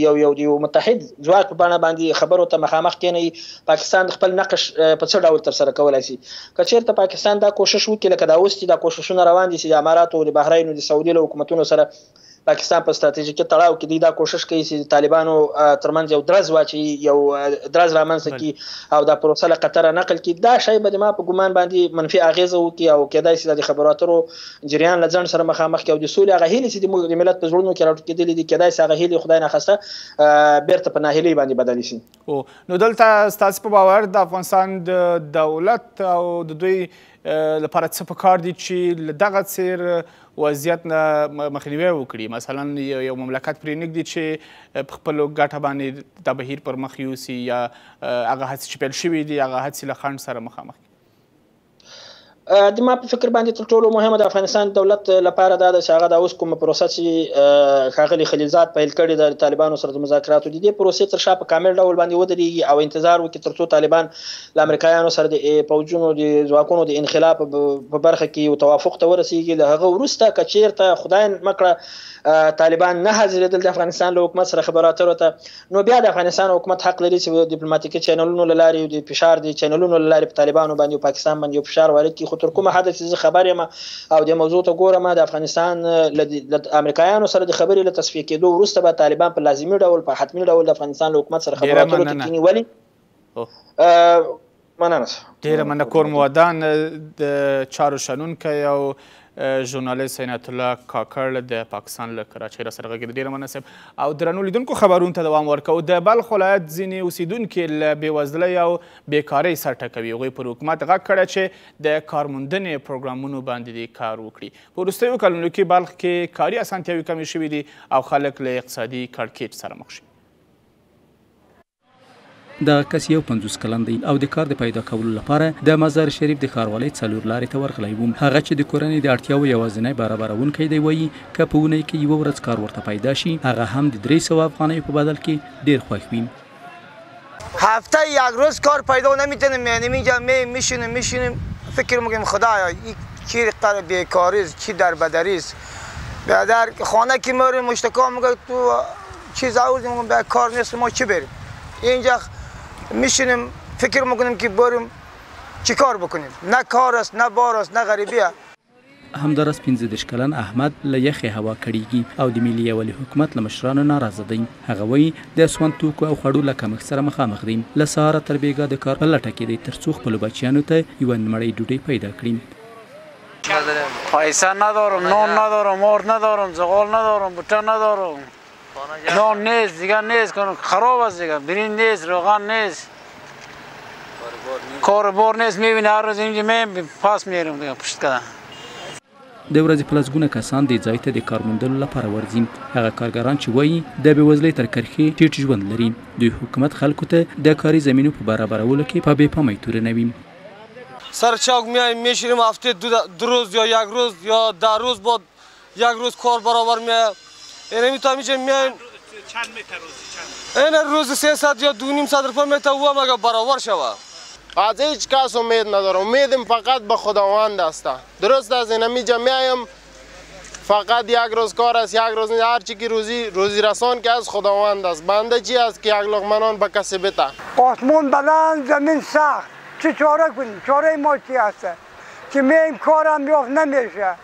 Speaker 18: یو یو یو متحد ځواک په بڼه باندې خبرو ته مخامخ کېنوي، پاکستان خپل نقش په څه ډول ترسره کولای شي. که چېرته پاکستان دا کوشش وکړي لکه دا اوس چې دا کوششونه روان دي چې د اماراتو، د بحرین او د سعودي له حکومتونو سره پاکستان په ستراتیژیکي تړاو کې دی دا کوشش کوي چې طالبانو ترمنځ یو درز واچوي، یو درز رامنځته کړي او دا پروسه له قطره نقل کړي، دا شی به د ما په ګمان باندې منفي اغېزه وکړي او کېدای شي د خبرو اترو جریان له ځنډ سره مخامخ کړي او د سولې هغه هیلې چې د ملت په زړونو کې راټوکېدلې دي کېدای شي هغه هیلې خدای ناخواسته بیرته په ناهیلۍ باندې بدلې شي.
Speaker 1: نو دلته ستاسې په باور د افغانستان د دولت او د دوی لپاره څه پکار دي چې له دغه څیر وضعیت نه مخنیوی وکړي؟ مثلا یو مملکت پرې نږدي چې په خپلو ګټه باندې دا بهیر پر مخ یوسي یا هغه هڅې چې پیل شوي دي هغه هڅې له خنډ سره مخامخ کړي.
Speaker 18: د ما په فکر باندې تر ټولو مهمه د افغانستان دولت لپاره دا ده چې هغه د اوس کومه پروسه چې ښاغلي خلیلزاد پیل کړې ده د طالبانو سره د مذاکراتو، د دې پروسې تر شا په کامل ډول باندې ودرېږي او انتظار وکړي ترڅو طالبان له امریکایانو سره د پوځونو د ځواکونو د انخلا په برخه کې یو توافق ته ورسیږي. له هغه وروسته که چیرته خدای مه کړه طالبان نه حاضرېدل د افغانستان له حکومت سره خبرو اترو ته، نو بیا د افغانستان حکومت حق لري چې د دیپلوماتیکي چینلونو له لارې د فشار د چینلونو له لارې په طالبانو باندې او پاکستان باندې یو فشار وارد کړي. خو تر کومه حده چې زه خبر یم او د موضوع ته ګورم، د افغانستان له امریکایانو سره د خبرې له تصفیه کېدو وروسته به طالبان په لازمي ډول په حتمي ډول د افغانستان له حکومت سره خبرو اترو ته کښېني. ولې؟ مننه.
Speaker 1: ډېره مننه. کور مو ودان. د چارو شنونکی او ژورنالیست عنایت الله کاکړ د پاکستان له کراچۍ را سره غږېده. ډېره مننه صاحب. او درنو لیدونکو خبرونو ته دوام ورکوو. د بلخ ولایت ځینې اوسېدونکي له بېوزلۍ او بېکارۍ سر ټکوي. هغوی پر حکومت غږ کړی چې د کارموندنې پروګرامونو باندې دې کار وکړي. په وروستیو کلونو کې بلخ کې کاري اسانتیاوې کمې شوې دي او خلک له اقتصادي کړکېچ سره مخ شي.
Speaker 14: دغه کس 51 کلن دی او د کار د پیدا کولو لپاره د مزار شریف د ښاروالۍ 4 لارې ته ورغلی و. هغه چې د کورنۍ د اړتیاوو یوازینی برابروونکی دی وایي که په اونۍ کې یوه ورځ کار ورته پیدا شي هغه هم د 300 افغانیو په بدل کې ډیر خوښ وي.
Speaker 3: هفته یک روز کار پیدا نمیتونیم، یعنی اینجا می میشینیم فکر میکنیم خدایا این چی قدر بیکاری است، چی در بدری است. در خانه که میریم مشتکا میگه تو چیز آوردیم، به کار نیست، ما چی بریم؟ اینجا میشینیم فکر میکنیم که بریم چی کار بکنیم، نه کار است، نه بار است، نه غریبیه.
Speaker 14: همداراز 35 کلن احمد له یخې هوا کړیږي او د ملي یووالي حکومت له مشرانو ناراضه دی. هغه وایي د سون توکو او خوړو له کمښت سره مخامخ دی. له سهاره تر بېګا د کار په لټه کې دی ترڅو خپلو بچیانو ته یوه مړۍ ډوډۍ پیدا کړي.
Speaker 5: پیسه ندارم، نان ندارم، آرد ندارم، زغال ندارم، بوته ندارم، نان نیست دیگه، نیست، خراب است دیگه، برنج نیست، روغن نیست، کار بار نیست. میبینی هر روز اینجا میم پاس میرم دیگه پشت کردن.
Speaker 14: د ورځې په لسګونه کسان دې ځای ته د کار موندلو لپاره ورځي. هغه کارګران چې وایي د بېوزلۍ تر کرښې ټیټ ژوند لري، دوی حکومت خلکو ته د کاري زمینو په برابرولو کې په بې پامۍ تورنوي.
Speaker 19: سر چاک میایم میشینیم، هفته دو روز یا یک روز یا 10 روز بعد یک روز کار برابر میاد. اینمی تا میشه میایم
Speaker 1: چند متر روزی چند؟
Speaker 19: این روز 300 یا 250 روپیه میته، او هم اگه برابر شوه.
Speaker 20: از هیچ کس امید ندارم، امیدم فقط به خداوند است. درست از اینمی میایم فقط یک روز کار است، یک روز نیست. هر چی که روزی رسان که از خداوند است. بنده چی است که یک لقمه نان به کسی بده؟
Speaker 21: آسمان بلند، زمین سخت، چه چاره کنیم؟ چاره ما چی هست که میایم کارم یافت نمیشه.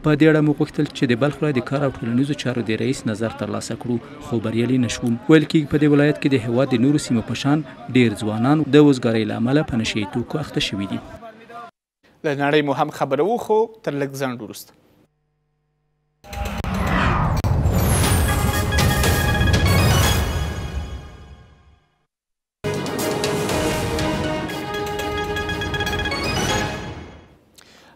Speaker 14: په دې اړه مو غوښتل چې د بلخ ولایت د کار او ټولنیزو چارو د رئیس نظر ترلاسه کړو، خو بریالي نه شوو. ویل کېږي په دې ولایت کې د هېواد د نورو سیمو په شان ډېر ځوانان د وزګارۍ له امله په نشه یي توکو اخته شوي دي.
Speaker 1: له نړۍ مو هم خبروو، خو تر لږ ځنډ وروسته.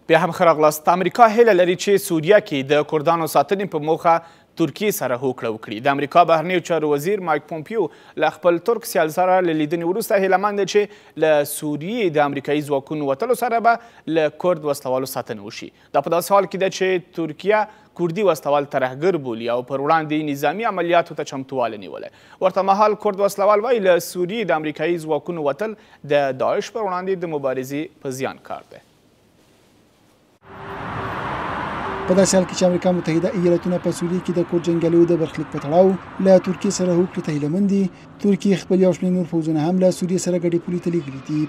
Speaker 1: بیا هم ښه راغلاست. امریکا هیله لري چې سوریه کې د کردانو ساتنې په موخه ترکیې سره هوکړه وکړي. د امریکا بهرنیو چارو وزیر مایک پومپیو له خپل ترک سیال سره له لیدنې وروسته هیله مند دی چې له سوریې د امریکایي ځواکونو وتلو سره به له کرد وسلوالو ساتنه وشي. دا په داسې حال کې ده چې ترکیه کردي وسلوال ترهګر بولي او پر وړاندې نظامي عملیاتو ته چمتووالی نیولی. ورته مهال کرد وسلوال وایي له سوریې د امریکایي ځواکونو وتل د داعش پر وړاندې د مبارزې په زیان کار دی.
Speaker 4: په داسې حال کې چې امریکا متحده ایالتونه په سوریه کې د کرد جنګیالیو د برخلیک په تړاو له ترکیې سره هوکړې ته هیله مند دي، ترکیې خپل یو شمېر نور پوځونه هم له سوریې سره ګډې پولې ته لېږلي دي.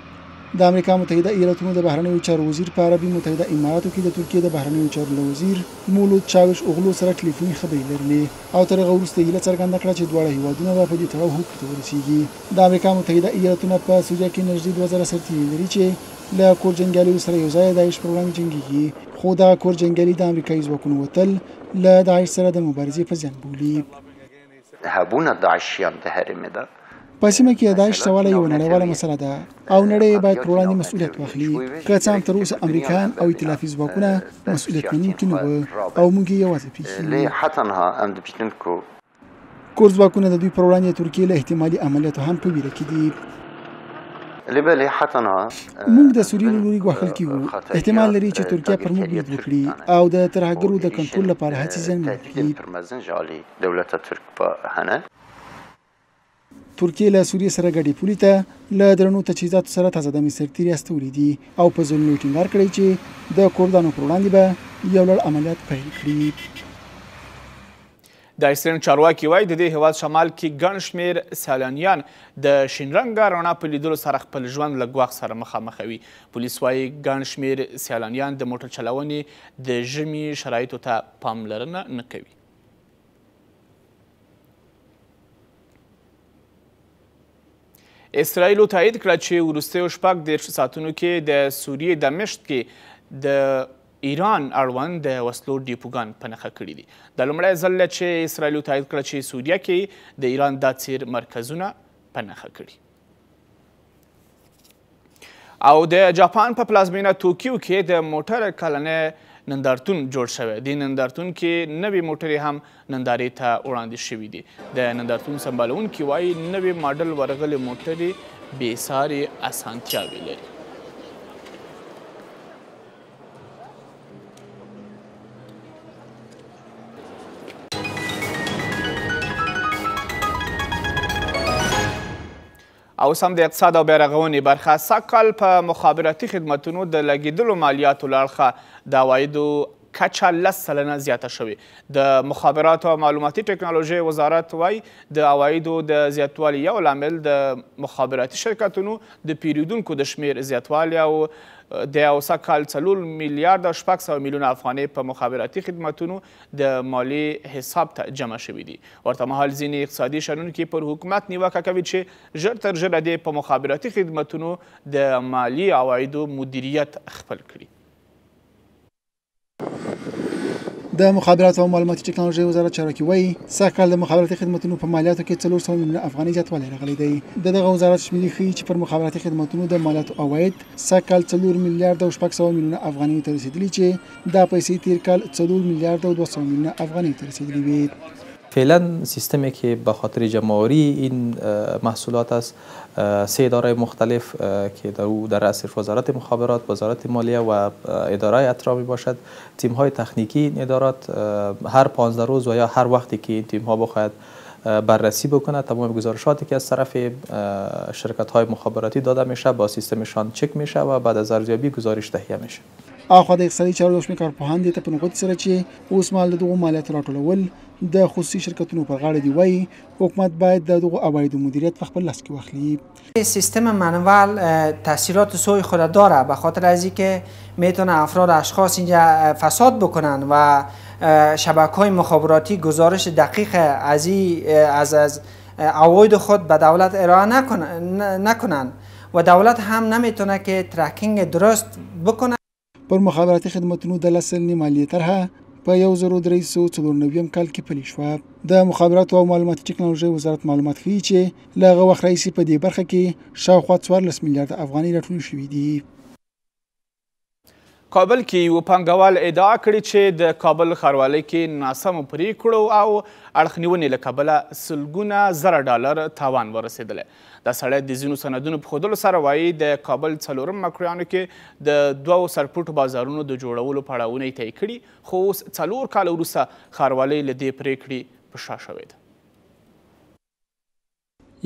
Speaker 4: د امریکا متحده ایالتونو د بهرنیو چارو وزیر په عربي متحده اماراتو کې د ترکیې د بهرنیو چارو له وزیر مولود چاوش اوغلو سره ټلیفوني خبرې لرلې او تر هغه وروسته هیله څرګنده کړه چې دواړه هیوادونه به په دې تړاو هوکړې ته ورسیږي. د امریکا متحده ایالتونه په سوریه کې نږدې 2000 سرتیري لري چې له کرد جنګیالیو سره یو ځای داعش پر وړاندې جنګیږي، خو دغه کرد جنګیالي د امریکایي ځواکونو وتل له داعش سره د مبارزې په زیان بولي. په سیمه کې د داعش سواله یوه نړیواله مسله ده او نړۍ یې باید پر وړاندې مسؤلیت واخلي. که څه هم تر اوسه امریکایان او ایتلافي ځواکونه مسؤلیت منونکي نه وو او موږ یې یوازې پرېښي وو. کرد ځواکونه د دوی پر وړاندې د ترکیې له احتمالي عملیاتو هم په ویره کې دي. موږ د سوریې له لوري ګواښل کیږو. احتمال لري چې ترکیه پر موږ برید وکړي او د ترهګرو د کنټرول لپاره هڅې زیانمنې کړي. ترکیې له سوریې سره ګډې پولې ته له درنو تجهیزاتو سره تازه دمې سرتېري استولي دي او په ځلونو یې ټینګار کړی چې د کوردانو پر وړاندې به یو لړ عملیات پیل کړي.
Speaker 1: د ایسلنډ چارواکي وایي د دې هېواد شمال کې ګڼ شمېر سیلانیان د شین رنګه رڼا په لیدلو سره خپل ژوند له ګواښ سره مخامخوي. پولیس وایي ګڼ شمېر سیلانیان د موټر چلونې د ژمي شرایطو ته پاملرنه نه کوي. اسرائیلو تایید کړه چې وروستیو 36 ساعتونو کې د سوریې دمشق کې د ایران اړوند د وسلو ډیپوګان په نښه کړي دي. دا لومړی ځل دی چې اسرائیلو تایید کړه چې سوریه کې د ایران دا څیر مرکزونه په نښه کړي. او د جاپان په پلازمینه توکیو کې د موټر کلنی نندارتون جوړ شوی. دې نندارتون کې نوې موټرې هم نندارې ته وړاندې شوې دي. د نندارتون سمبالوونکي وایي نوې ماډل ورغلې موټرې بې ساري اسانتیاوې لري. او اوس هم د اقتصاد او بیارغونې برخه. سږ کال په مخابراتي خدمتونو د لګېدلو مالیاتو له اړخه د عوایدو کچه 10% زیاته شوې. د مخابراتو او معلوماتي ټکنالوژۍ وزارت وایي د عوایدو د زیاتوالي یو لامل د مخابراتي شرکتونو د پیرودونکو د شمېر زیاتوالی او د او سږ کال 4 میلیارد او 600 میلیونه افغانۍ په مخابراتي خدمتونو د مالي حساب ته جمع شوي دي. ورته مهال ځینې اقتصادي شنونکي پر حکومت نیوکه کوي چې ژر تر ژره دې په مخابراتي خدمتونو د مالي عوایدو مدیریت خپل کړي.
Speaker 4: د مخابراتو او معلوماتي ټکنالوژۍ وزارت چارواکي وایي سږ کال د مخابراتي خدمتونو په مالیاتو کې 400 میلیونه افغانۍ زیاتوالی راغلی دی. د دغه وزارت شمېرې ښیي چې پر مخابراتي خدمتونو د مالیاتو عواید سږ کال 4 میلیارد او 600 میلیونه افغانیو ته رسېدلي چې دا پیسې تېر کال 4 میلیارد او 200 میلیونه افغانیو ته رسېدلي وې.
Speaker 2: فعلا سیستمی که به خاطر جمع‌آوری این محصولات است، 3 اداره مختلف که در رأس وزارت مخابرات، وزارت مالیه و اداره اترا می باشد. تیم‌های تکنیکی این ادارات هر 15 روز و یا هر وقتی که این تیم‌ها بخواهد بررسی بکنه، تمام گزارشاتی که از طرف شرکت‌های مخابراتی داده میشه با سیستمشان چک میشه و بعد از ارزیابی گزارش تهیه میشه.
Speaker 4: اخوا د اقتصادي چارو یو شمېر کارپوهان دې ته په نغوتې سره چې اوسمهال د دغو مالیاتو راټولول د خصوصي شرکتونو پر غاړه دي وایي حکومت باید د دغو عوایدو مدیریت په خپل لاس کې واخلي.
Speaker 6: سیستم منوال تاثیرات سوی خود داره، به خاطر از اینکه میتونه افراد اشخاص اینجا فساد بکنن و شبکه‌های مخابراتی گزارش دقیق از عواید خود به دولت ارائه نکنن و دولت هم نمیتونه که ترکینگ درست بکنه.
Speaker 4: پر مخابراتي خدمتونو د 10 سلنې مالیې طرحه په 1394 کال کې پلي شوه. د مخابراتو او معلوماتي ټکنالوژۍ وزارت معلومات ښیي چې له هغه وخت راهیسې په دې برخه کې شاوخوا 14 میلیارده افغانۍ راټولې شوې دي.
Speaker 1: کابل کې یو پانګوال ادعا کړې چې د کابل ښاروالۍ کې ناسمو پرېکړو او اړخنیونې له کبله سلګونه زره ډالر تاوان ورسېدلی. دا سړی د ځینو سندونو په ښودلو سره وایي د کابل 4 مکرویانو کې د 2 سرپټو بازارونو د جوړولو پړاوونه یې طی کړي، خو اوس 4 کاله وروسته ښاروالۍ له دې پرېکړې په شا شوې ده.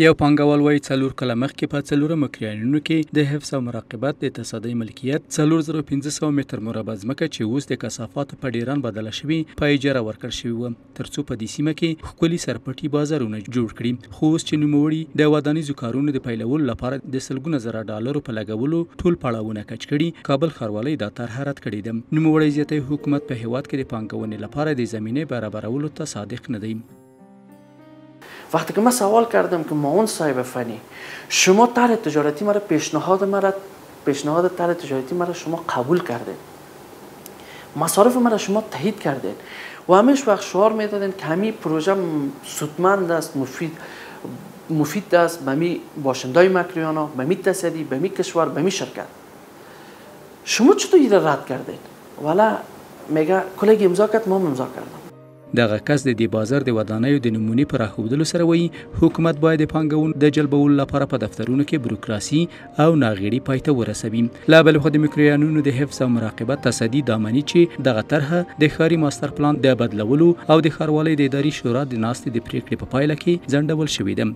Speaker 14: یو پانګوال وایي 4 کاله مخکې په 4 مکریانونو کې د حفظ او مراقبت د تصدۍ ملکیت 4500 متر مربع ځمکه چې اوس د کثافاتو په ډیران بدله شوې په اجاره ورکړل شوې وه ترڅو په دې سیمه کې ښکلي سرپټي بازارونه جوړ کړي. خو اوس چې نوموړي د ودانیزو کارونو د پیلولو لپاره د سلګونه زره ډالرو په لګولو ټول پړاوونه کچ کړي، کابل ښاروالۍ دا طرحه رد کړې ده. نوموړی زیاتوي حکومت په هیواد کې د پانګونې لپاره د زمینې برابرولو ته صادق نه دی.
Speaker 12: وقتی که من سوال کردم که معاون صاحب فنی شما طرح تجارتی مرا پیشنهاد طرح تجارتی مرا شما قبول کردین، مصارف مرا شما تایید کردین و همیش وقت شعار میدادین که همین پروژه سودمند است، مفید است به می باشندای مکریانا، به می تصدی، به می کشور، به می شرکت، شما چطور این را رد کردین؟ والا میگه کلگی امضا کرد، ما امضا کردم.
Speaker 14: دغه کس د دې بازار د ودانیو د نمونې په راښودلو سره وایي، حکومت باید د پانګونو د جلبولو لپاره په دفترونو کې بروکراسي او ناغېړي پای ته ورسوي. له بلې خوا د میکرویانونو د حفظ او مراقبت تصدي دا مني چې دغه طرحه د ښاري ماستر پلان د بدلولو او د ښاروالۍ د اداري شورا د ناستې د پرېکړې په پایله کې ځنډول شوې ده.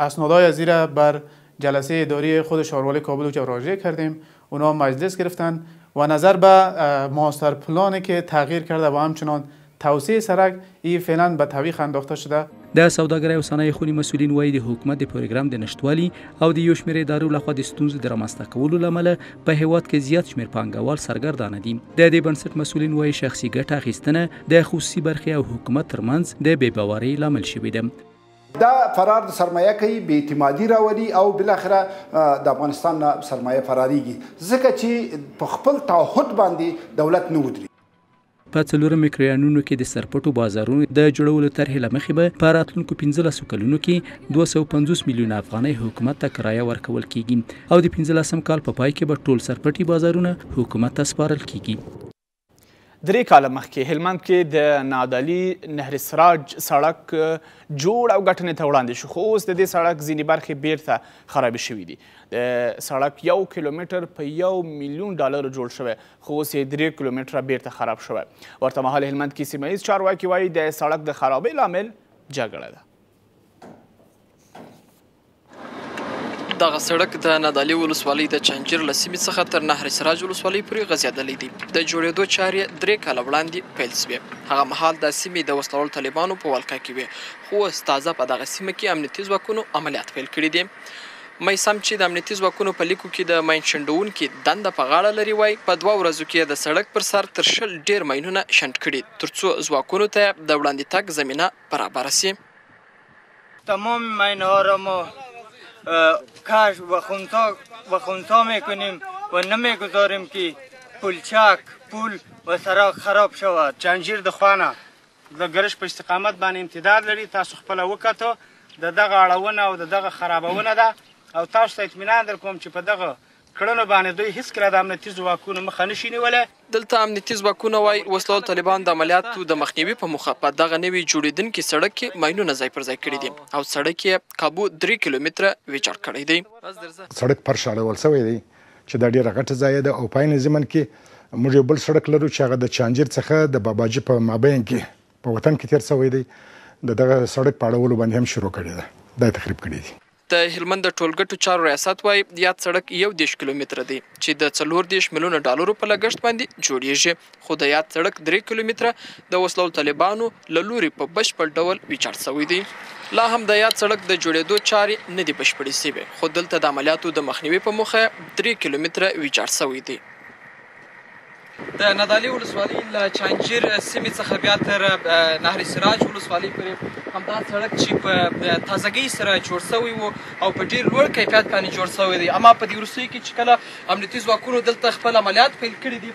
Speaker 8: اسنادهای ازی را بر جلسه اداری خود شاروالی کابل اوجا راجع کردیم، اونا مجلس گرفتن و نظر به ماستر پلانی که تغییر کرده و همچنان توسعه سرک ای فعلا به تعویق انداخته شده.
Speaker 14: د سوداګرۍ او صنایع خونې مسؤلین وایي، د حکومت د پروګرام د نشتوالي او د یو شمېر ادارو لخوا د ستونزو د رامنځته کولو له امله په هېواد کې زیات شمېر پانګوال سرګردانه دي. د دې بنسټ مسؤلین وایي، شخصي ګټه اخیستنه د خصوصي برخې او حکومت ترمنځ د بې باورۍ لامل شوې ده.
Speaker 9: دا فرار د سرمایه کوي، بې اعتمادي راولي او بالاخره د افغانستان نه سرمایه فراریږي، ځکه چې په خپل تعهد باندې دولت نه ودري.
Speaker 14: په څلورم میکرویانونو کې د سرپټو بازارونو د جوړولو طرحې له مخې به په راتلونکو 15 کلونو کې 250 میلیونه افغانۍ حکومت ته کرایه ورکول کیږي او د 15 کال په پای کې به ټول سرپټي بازارونه حکومت ته سپارل کیږي.
Speaker 1: 3 کاله مخکې هلمند کې د نادعلي نهر سراج سړک جوړ او ګټنې ته وړاندې شو، خو اوس د دې سړک ځینې برخې بیرته خرابې شوې دي. د سړک 1 کیلومتر په $1 میلیون جوړ شوی، خو اوس یې 3 کیلومتره بیرته خراب شوی. ورته مهال هلمند کې سیمه ییز چارواکي وایي د سړک د خرابۍ لامل جګړه ده.
Speaker 10: دغه سړک د نادعلي ولسوالۍ د چنجیر له سیمې څخه تر نهر سراج ولسوالۍ پورې غځېدلی دی. د جوړېدو چارې 3 کاله وړاندې پیل شوې. هغه مهال دا سیمې د وسلوالو طالبانو په ولکه کې وې، خو اوس تازه په دغه سیمه کې امنیتي ځواکونو عملیات پیل کړي دي. میثم چې د امنیتي ځواکونو په لیکو کې د ماین شنډوونکي دنده په غاړه لري وایي، په 2 ورځو کې د سړک پر سر تر 20 ډېر ماینونه شنډ کړي، ترڅو ځواکونو ته د وړاندې تګ زمینه برابره شي.
Speaker 22: تمام ماینها را ما کشف و خونسا میکنیم و نمیگذاریم که پلچک، پول و سرک خراب شود.
Speaker 23: چنجیر د خوانه د ګرش په استقامت باندې امتداد لري. تاسو خپله وکتو، د دغه اړونه او د دغه خرابونه ده، او تاسو ته اطمینان درکوم چې په دغه کړنو باندې دوی هیڅکله د امنیتي ځواکونو مخه نشي نیولی.
Speaker 10: دلته امنیتي ځواکونه وایي، وسلوال طالبان د عملیاتو د مخنیوي په موخه په دغه نوي جوړېدونکي سړک کې ماینونه ځای پر ځای کړي دي او سړک یې کابو 3 کیلومتره ویجاړ کړی دی.
Speaker 24: سړک فرش اړول شوی دی چې دا ډېره غټه ځای ده، او په عین ضمن کې موږ یو بل سړک لرو چې هغه د چانجیر څخه د باباجي په مابین کې په وطن کې تېر شوی دی. د دغه سړک په اړولو باندې هم شروع کړې ده، دا یې تخریب کړی دی.
Speaker 10: د هلمند د ټولګټو چارو ریاست وایي، یاد سړک 31 کیلومتره دی چې د 34 میلیونه ډالرو په لګښت باندې جوړیږي، خو د یاد سړک 3 کیلومتره د وسلوالو طالبانو له لوري په بشپړ ډول ویجاړ شوی دی. لا هم د یاد سړک د جوړېدو چارې نه دي بشپړې شوې، خو دلته د عملیاتو د مخنیوي په موخه 3 کیلومتره ویجاړ شوی دی. د نادعلي ولسوالۍ له چانجیر سیمې څخه بیا تر نهر سراج ولسوالۍ پورې همدا سړک چې په تازګۍ سره جوړ شوی و او په ډېر لوړ کیفیت باندې جوړ شوی دی، اما په دې وروستیو کې چې کله امنیتي ځواکونو دلته خپل عملیات پیل کړي دي،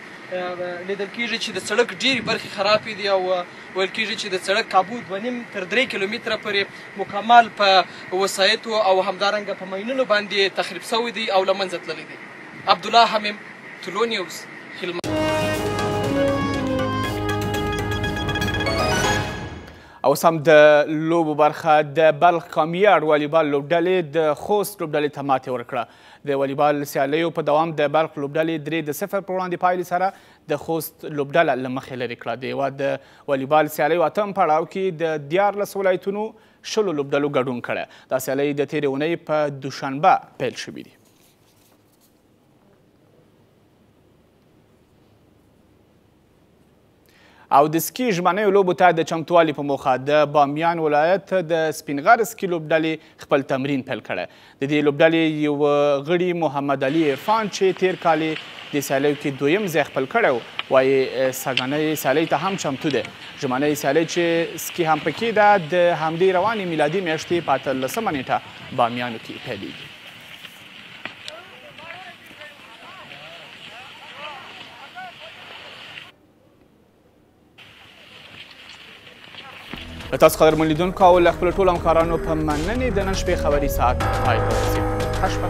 Speaker 10: لیدل کېږي چې د سړک ډېرې برخې خرابې دي او ویل کېږي چې د سړک کابو 2.5 تر 3 کیلومتره پورې مکمل په وسایطو او همدارنګه په ماینونو باندې تخریب شوی دی او له منځه تللی دی. عبدالله حمیم، طلوع نیوز، هلمند.
Speaker 1: اوس هم د لوبو برخه. د بلخ کامیار والیبال لوبډلې د خوست لوبډلې ته ماتې ورکړه. د والیبال سیالیو په دوام د بلخ لوبډلې 3-0 په وړاندې پایلې سره د خوست لوبډله له مخې لرې کړه. د هېواد د والیبال سیالیو اتم پړاو کې د 13 ولایتونو 20 لوبډلو ګډون کړی. دا سیالۍ د تېرې اونۍ په دوشنبه پیل شوې دي. او د سکي ژمنیو لوبو ته د چمتوالي په موخه د بامیان ولایت د سپینغر سکي لوبډلې خپل تمرین پیل کړی. د دې لوبډلې یو غړي محمد علي عرفان چې تېر کال یې د سیالیو کې دویم ځای خپل کړی و، وایي سږنۍ سیالۍ ته هم چمتو دی. ژمنۍ سیالۍ چې سکي هم پکې ده، د همدې روانې میلادي میاشتې په 18 نیټه بامیانو کې پیلېږي. تاسو قدرمن لیدونکو او له خپلو ټولو همکارانو په مننې د نن شپې خبري ساعت پای ته ورسېد. ښه شپه.